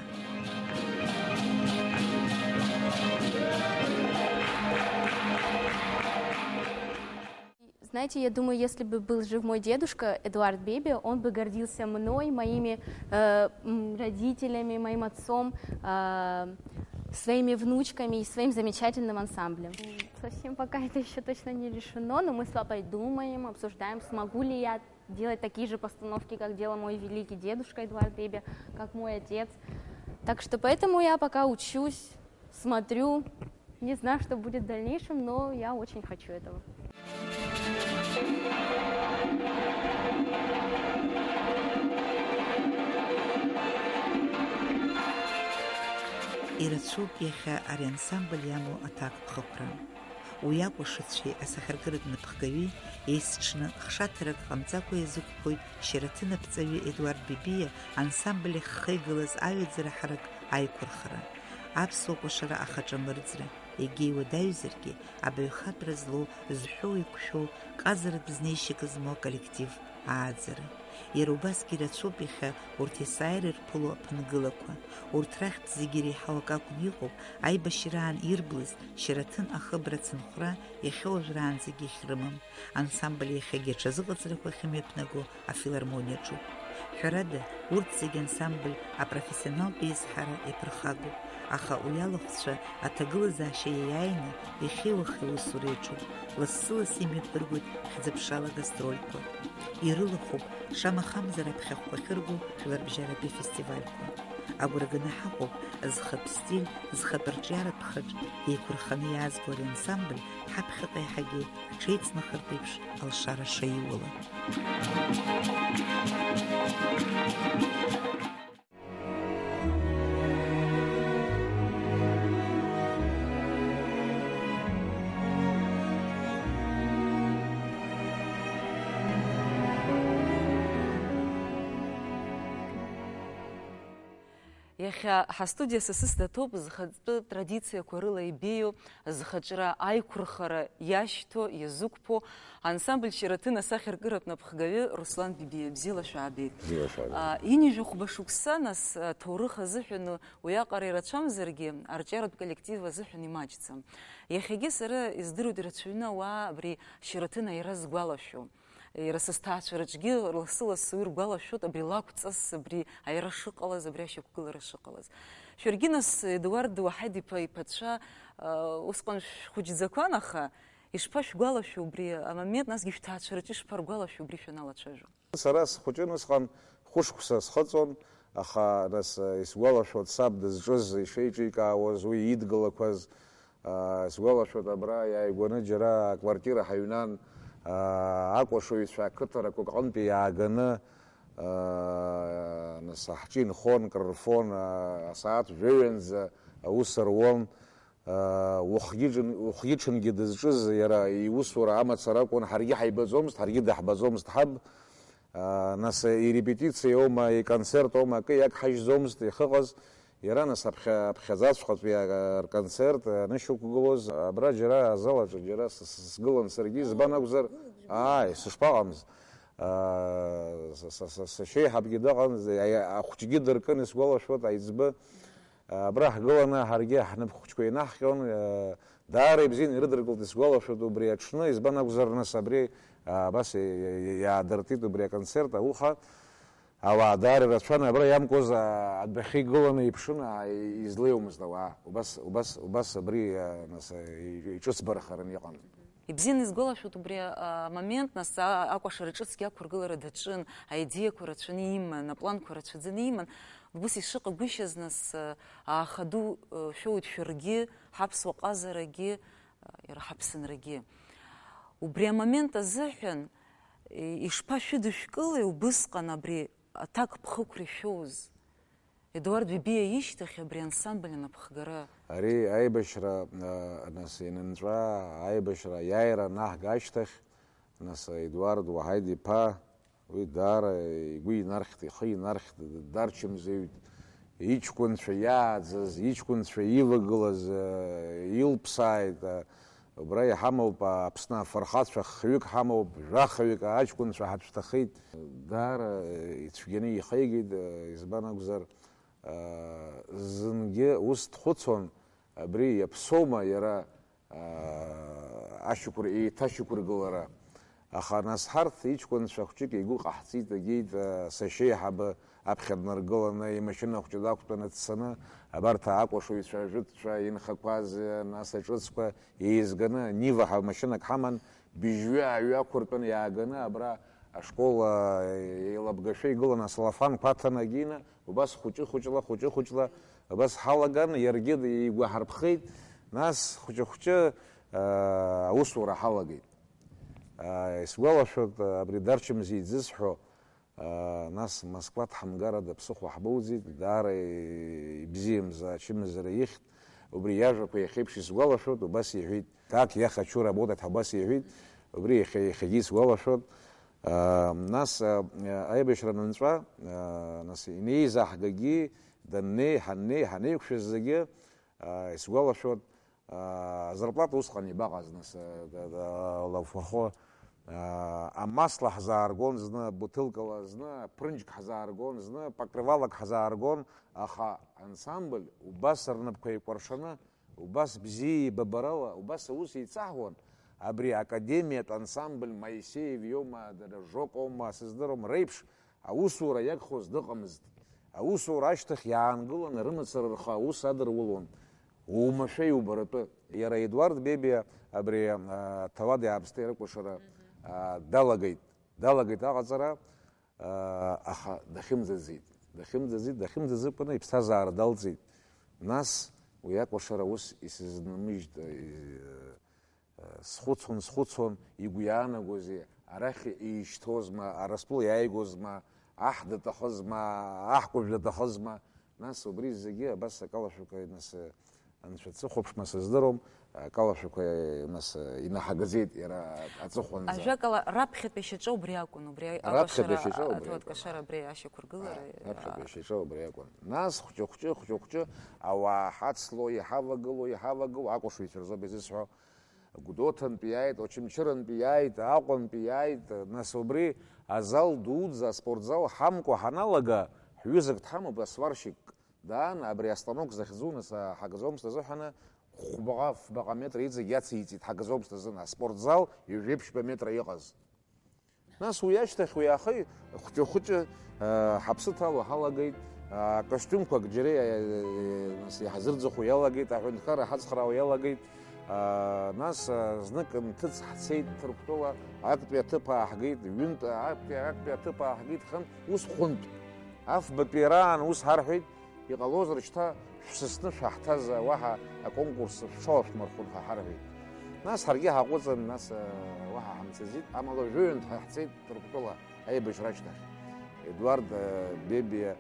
Знаете, я думаю, если бы был жив мой дедушка Эдуард Бебиа, он бы гордился мной, моими, э, м, родителями, моим отцом, э, своими внучками и своим замечательным ансамблем. М, совсем пока это ещё точно не решено, но мы с папой думаем, обсуждаем, смогу ли я делать такие же постановки, как делал мой великий дедушка Эдуард Бибия, как мой отец. Так что поэтому я пока учусь, смотрю, не знаю, что будет в дальнейшем, но я очень хочу этого. Ирацәоуп иахьа ари ансамбль иамоу аҭакԥхықәра. Уи акәашацәеи асахьаркыратә напхгаҩи еицҽны, хшаҭарак ҟамҵакәа иазықәԥоит Шьараҭын аԥҵаҩы Едуард Бибиа ансамбль ахь ихеигылаз аҩаӡара ҳарак аиқәырхара. Аԥсуа кәашара ахаҿамырӡра, егьа иуадаҩзаргьы, абаҩхатәра злоу, зҳәоу-иқәшәоу, ҟазаратә знеишьак змоу аколлектив ааӡара. Иара убасгьы ирацәоуп иахьа урҭ есааира ирԥыло аԥынгылақәа. Урҭ рахьтә зегьы иреиҳау акы акәны иҟоуп, аибашьраан ирблыз Шьараҭын ахыбра ацынхәра иахьа уажәраанӡагьы ахьрымам. Ансамбль иахьагьы аҽазыҟаҵарақәа ахьымҩаԥнаго афилармониаҿоуп. Ҳәарада, урҭ зегьы ансамбль апрофессионалтә еизҳара иаԥырхагоуп, аха уи алахәцәа аҭагылазаашьа иаиааины иахьеи уахеи аусура иаҿуп, лассы-лассы имҩаԥыргоит хьӡыԥшала агастрольқәа. Ирылахәуп, шамахамзар аԥхьахәқәа ахьырго жәларбжьаратәи афестивальқәа. Агәра ганы ҳаҟоуп, зхатә стиль, зхатә рҿиаратә хаҿ еиқәырханы иаазго ари ансамбль ҳаԥхьаҟа еиҳагьы ҳҽеиҵнахыртә еиԥш алшара шаиуала. Иахьа ҳастудиа сасыс даҭоуп зхатәы традициақәа рыла ибеиоу, зхаҿра аиқәырхара иашьҭоу, иазықәԥо, ансамбль Шьараҭын асахьаркыратә напхгаҩы Руслан Бибиа. Бзиала шәаабеит. Бзиала шәаабеит. А, ҩынҩажәи хәба шықәса, нас, аҭоурых азыҳәан уиаҟара ирацәамзаргьы, арҿиаратә коллектив азыҳәан имаҷӡам. Иахьагьы сара издыруеит ирацәаҩны ауаа абри Шьараҭын аира згәалашәо. Иара са сҭаацәа рҿгьы лассы-лассы уи ргәалашәоит абри лакәҵас, абри аира шыҟалаз, абри ашьақәгылара шыҟалаз. Шәаргьы нас, Едуард Уаҳаид-иԥа иԥацәа, а, усҟан шәхәыҷӡақәан, аха ишԥашәгәалашәо убри амомент, насгьы шәҭаацәа рҿы ишԥаргәалашәо убри шәаналацәажәо? Сара схәыҷын усҟан, хәышықәса схыҵуан, аха, нас, исгәалашәоит саб дызҿыз, ишеиҿикаауаз, уи идгылақәаз, аа, исгәалашәоит, абра иааигәаны џьара аквартира ҳаҩнан, аа, акәашаҩцәа ақыҭарақәак аҟынтәи иааганы, аа, нас, ҳҿы инхон, крырфон, аа, асааҭ жәаҩанӡа аус руан. Уахгьы-ҽын-, уахгьы-ҽынгьы дызҿыз иара иусура амацара акәын, ҳаргьы ҳаибаӡомызт, ҳаргьы даҳбаӡомызт ҳаб. Нас ирепетициоума, иконцертоума, акы иагҳажьӡомызт иахьыҟаз. Иара нас аԥхьа-, аԥхьаӡаҵәҟьатәи а-, рконцерт анышьақәгылоз, абра џьара азал аҿы џьара с-, с-, сгылан саргьы, избан акәзар, ааи, сышԥаҟамыз? Са-, са-, са-, сашьеиҳабгьы дыҟан, ахәҷгьы дыркын, исгәалашәоит, аиҵбы. Абра ҳгыланы ҳаргьы ҳнапхәыҷқәа инаҳҟьон, даара ибзианы ирыдыркылт, исгәалашәоит убри аҽны, избан акәзар, нас абри, абас иаадыртит убри аконцерт, ауха, ауаа даара ирацәан, абра иамкуаз адәахьы игыланы иԥшын, излеиуамызт ауаа, убас, убас, убас абри, нас, иҿыцбарахаран иҟан. Ибзианы исгәалашәоит убри амомент, нас, акәашара ҿыцгьы ақәыргылара даҿын, аидеиақәа рацәаны иман, апланқәа рацәаӡаны иман. Ус ишыҟагәышьаз, нас, ааха ду шәоуит шәаргьы, ҳаԥсуа ҟазарагьы, иара ҳаԥсынрагьы. Убри амомент азыҳәан ишԥашәыдышәкылеи убысҟан абри аҭакԥхықәра ишәоуз? Едуард Бибиа ишьҭахь абри ансамбль анапхгара. Ари аибашьра, нас, ианынҵәа, аибашьра аиааира анаҳга ашьҭахь, нас, Едуард Уаҳаид-иԥа, уи даара игәы инархьт, ихы инархьт, дарчымзаҩт, иҷкәынцәа иааӡаз, иҷкәынцәа ивагылаз, илԥсааит, Убра иҳамоуп, Аԥсны афырхацәа хҩык ҳамоуп, жәахаҩык аҷкәынцәа ҳацәҭахеит. Даара ицәгьаны ихеигеит, избан акәзар, зынгьы ус дхәыцуан, абри иаԥсоума иара, ашьақәыр-, еиҭашьақәыргылара. Аха нас ҳарҭ иҷкәынцәа хәҷык игәы ҟаҳҵеит, агеит, сашьеиҳабы аԥхьа днаргыланы, имашьына хәҷы дақәтәаны дцаны, абарҭ акәашаҩцәа, ажәытәцәа, инхақәаз, нас аҿыцқәа еизганы, Нива ҳәа машьынак ҳаман, быжьҩы-ааҩы ақәыртәаны иааганы, абра Ашкол, а, еилабгашәа игылан, ацеллофанқәа аҭаны акгьы ины, убас хәыҷы-хәыҷла, хәыҷы-хәыҷла, убас ҳалаган, иаргьы игәаҳарԥхеит, нас хәыҷы-хәыҷы, а, аусура ҳалагеит. А, исгәалашәоит, а, абри Дарчымза изысҳәо, а, нас Москва дҳамгарада ԥсыхәа ҳбоуӡеит, даара ибзиамза ачымазара ихьт, убри иажәақәа иахьеиԥш исгәалашәоит, убас иҳәеит, как я хочу работать, ҳәа убас иҳәеит, убри иахьа, иахьагьы исгәалашәоит. А, нас, а, аибашьра анынҵәа, а, нас инеизаҳгагьы, даннеи, ҳаннеи, ҳанеиқәшәаз зегьы, а, исгәалашәоит, а, зарплата усҟан ибаҟаз, нас, а, да, да, лафахо, а, амасла ҳзааргон зны, бутылкала зны, ԥрынџьк ҳзааргон зны, покрывалак ҳзааргон, аха ансамбль убас рнапқәа еикәыршаны, убас бзиа еибабарала, убас аус еицаҳуан, абри академиатә ансамбль Моисеев иоума, дара Жокоума, сыздыруам, реиԥш аусура иагхоз дыҟамызт. Аусура ашьҭахь иаангыланы рымацара рхы аус адырулон, уамашәа иубаратәы. Иара Едуард Бебиа абри, а, ҭауади-аамсҭеи рыкәашара, а, далагеит, далагеит аҟаҵара, а, аха дахьымӡаӡеит, дахьымӡаӡеит, дахьымӡаӡыкәаны иԥсҭазаара далҵит. Нас уи акәашара ус исызнымыжьт, а, и-, Схәыцуан, схәыцуан, игәы иаанагозеи, арахь еишьҭозма, Аразтәыла иааигозма, аҳ даҭахызма, аҳкәажә даҭахызма, нас убри зегьы абас акалашәақәа, нас, анцәа дсыхәаԥшма сыздыруам, акалашәақәа, нас, инаҳагаӡеит иара аҵыхәанӡа. Ажәакала, раԥхьатәи ашьаҿа убри акәын, убри Раԥхьатәи акәашара, ашьаҿа убри аҭауад акәын. Кәашара абри ашьақәыргылара, Раԥхьатәи ашьаҿа убри акәын. Нас хәҷы-хәҷы, хәҷы-хәҷы, ауаа ҳацло, иҳавагыло, иҳавагыло, акәашаҩцәа рзоуп изысҳәо. Гәдоуҭантәи иааит, Очамчырантәи иааит, Аҟәантәи иааит, нас убри азал дуӡӡа, аспортзал ҳамкәа ҳаналага, ҳҩызак дҳамоуп, асварщик даан, абри астанок захьӡу, нас, ҳагӡомызт азыҳәаны, хәбаҟа, фбаҟа метра иҵегь иациҵеит, ҳагӡомызт азын, аспортзал ҩажәеиԥшьба метра иҟаз. Нас уи ашьҭахь уи аахы хәҷы-хәҷы, а, ҳаԥсы ҭало ҳалагеит, а, костиумқәак џьара, а, нас иаҳзырӡахо иалагеит, аҳәынҭқарра ҳацхраауа иалагеит, а, нас, а, знык нҭыҵ ҳцеит Ҭырқәтәыла, актәи аҭыԥ ааҳгеит, ҩынтә актәи, актәи аҭыԥ ааҳгеит, хынтә, ус хәынтә. Афбатәи раан ус ҳарҳәеит, Иҟалозар, шьҭа шәсасны шәаҳҭаз, уаҳа аконкурс шәҽалашәмырхәын ҳәа ҳарҳәеит. Нас ҳаргьы ҳаҟәыҵын, нас, э, уаҳа ҳамцаӡеит, амала жәаҩантә ҳа ҳцеит Ҭырқәтәыла аибашьра ашьҭахь. Едуард, э, Бебиа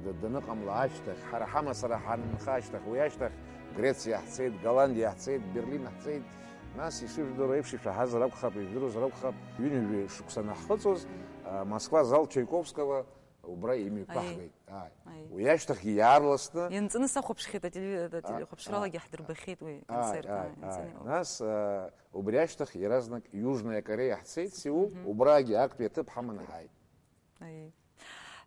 д-, даныҟамла ашьҭахь, ҳара ҳамацара ҳанынха ашьҭахь, уи ашьҭахь Грециа ҳцеит, Голландиа ҳцеит, Берлин ҳцеит. Нас ишыжәдыруа еиԥш, ишәаҳазар акәхап, ижәдыруазар акәхап, ҩынҩажәи шықәса анҳхыҵуаз, э, Москва зал Чайковского Убра имҩаԥаҳгеит. Ааи. Ааи. Уи ашьҭахьгьы иаарласны Ианҵаны сахәаԥшхьеит ателеви-, ателехәаԥшралагьы ҳдырбахьеит уи Ааи, аконцерт, ааи, ааи, ианҵаны ааи. Иҟоуп. Нас, а, убри ашьҭахь иаразнак Южная Кореиа ҳцеит, Сеул, Мгм. Убрагьы актәи аҭыԥ ҳаманы ҳааит. Ааи.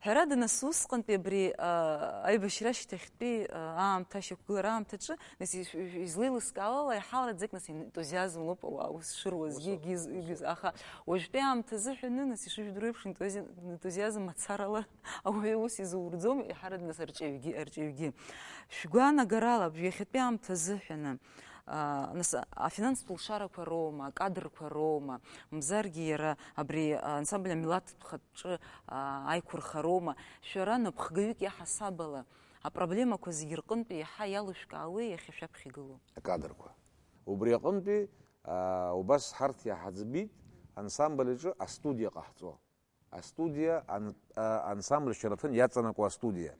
Ҳәарада, нас, усҟантәи абри, а, аибашьра ашьҭахьтәи, а, аамҭа, ашьақәгылара аамҭаҿы, нас, ис-, излеилыскаауа ала, иаҳалаӡак, нас, ентузиазм лоуп ауаа аус шыруазгьы, Ус ауп, егьиз-, ус егьиз-, ауп. Аха уажәтәи аамҭа азыҳәаны, нас, ишыжәдыруа еиԥш, ентузи-, ентузиазм мацарала ауаҩы ус изурӡом, иаҳарак, нас, арҿиаҩгьы, арҿиаҩгьы. Шәгәаанагарала, иахьатәи аамҭа азыҳәаны, а, нас, афинанстә лшарақәа роума, акадрқәа роума, мзаргьы иара абри, а, ансамбль амилаҭтә хатә ҿы, а, аиқәырхароума, шәара напхгаҩык иаҳасаб ала апроблемақәа зегьы рҟынтәи иаҳа иалышәкаауеи иахьа шәаԥхьа игылоу? Акадрқәа. Убри аҟынтәи, а, убас ҳарҭ иаҳаӡбит ансамбль аҿы астудиа ҟаҳҵо. Астудиа ан-, а, ансамбль Шьараҭын иаҵанакуа астудиа.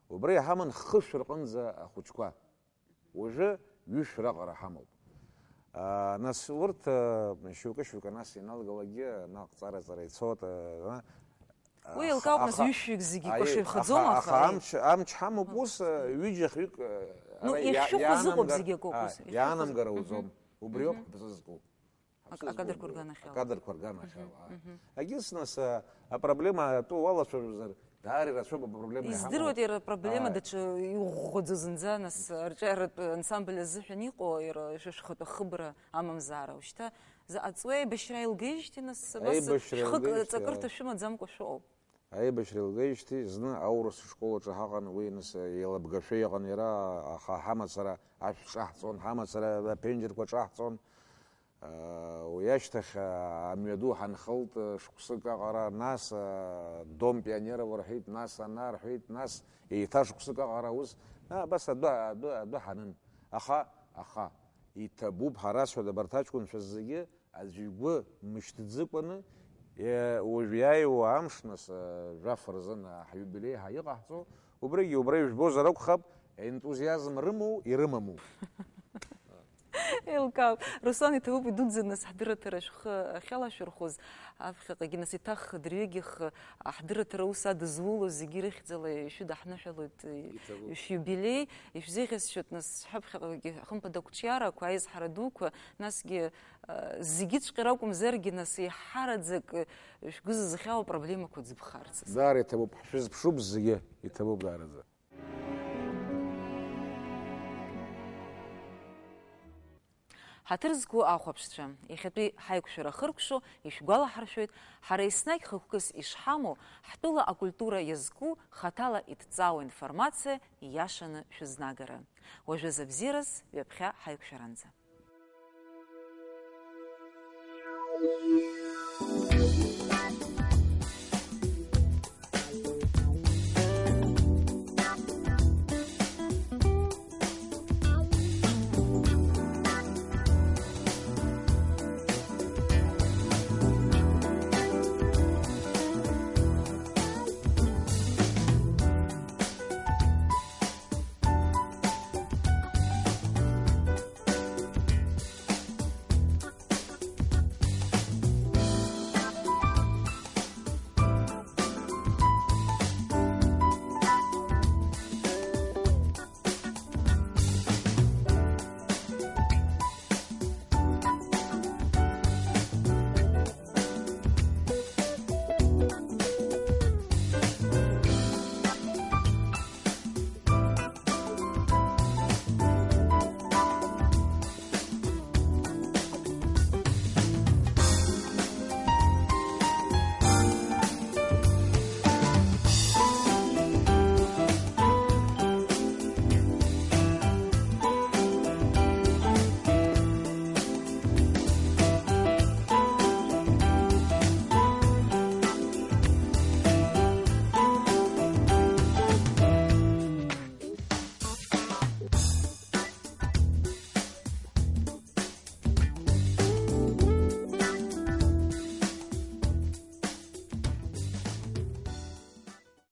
Убра иҳаман хышә рҟынӡа ахәыҷқәа. Уажәы ҩышә раҟара ҳамоуп. А, нас урҭ, а, шьоукы-шьоукы нас ианалгалакгьы, наҟ ҵара-ҵара ицоит, а, Уи аха, еилкаауп, нас, аха, ҩышәҩык зегьы аи, кәашо ихаӡом, аха, аха, аха, аи. Амч, амч ҳамоуп, ус, а, ҩыџьа-хҩык, а, Ну, ара иа-, ихьшәыхәа зыҟоуп иаанамгар-, зегьы акоуп, а, ус, ихьшәыхәа иаанамгара зыҟоуп. Уӡом. Убриоуп Мгм. ҳзызку. Ак-, Ҳзызку акадрқәа убриоуп. Рганахьала, Акадрқәа рганахьала, Мгм, ааи. Мгм. Егьыс, нас, а, апроблема атәы уалацәажәозар, даара ирацәоуп апроблема иҳамоу. Издыруеит, иара апроблема Ааи. Даҽа иӷәӷәаӡоу зынӡа, нас, арҿиаратә ансамбль азыҳәан иҟоу, иара шәа шәхатәы ахыбра амамзаара. Ушьҭа заҟа ҵуеи аибашьра еилгеижьҭеи, нас, абас Аибашьра шәхык еилгеижьҭеи, ҵакырҭа ааи. Шәымаӡамкәа шәыҟоуп. Аибашьра еилгеижьҭеи зны аурыс школ аҿы ҳаҟан, уи, нас, еилабгашәа иҟан иара, аха ҳамацара ашә ҿаҳҵон, ҳамацара аԥенџьырқәа ҿаҳҵон. Уи ашьҭахь амҩаду ҳанхылт шықәсык аҟара, нас Дом пионеров рҳәеит, нас ана рҳәеит, нас еиҭа шықәсык аҟара ус, абас адәы, адәы, адәы ҳанын. Аха, аха, иҭабуп ҳәа расҳәоит абарҭ аҷкәынцәа зегьы, аӡәы игәы мышьҭӡыкәаны, уажә иааиуа амш, нас, жәаф рзын ҳиубилеи ҳәа иҟаҳҵо, убригьы убра ижәбозар акәхап, ентузиазм рымоу, ирымаму. Еилкаауп. Руслан, иҭабуп идуӡӡаны ҳдырраҭара шәхы ахьалашәырхәыз, аԥхьаҟагьы нас еиҭах дырҩегьых ҳдырраҭара аус адызулоз зегьы рыхьӡала ишәыдаҳныҳәалоит, Иҭабуп. Шәиубилеи, ишәзеиӷьасшьоит, нас ҳаԥхьаҟагьы хымԥада ақәҿиарақәа, аизҳара дуқәа, насгьы, а, зегьыҵәҟьа ракәымзаргьы, нас еиҳараӡак шәгәы зызхьаау проблемақәа ӡбхарц. Даара иҭабуп, ҳшәызԥшуп зегьы, иҭабуп даараӡа. Ҳаҭыр зқәу ахәаԥшцәа, иахьатәи ҳаиқәшәара хыркәшо ишәгәалаҳаршәоит, ҳара еснагь хықәкыс ишҳамоу, ҳтәыла акультура иазку, хаҭала идҵаау информациа ииашаны шәызнагара. Уажәазы абзиараз, ҩаԥхьа ҳаиқәшәаранӡа.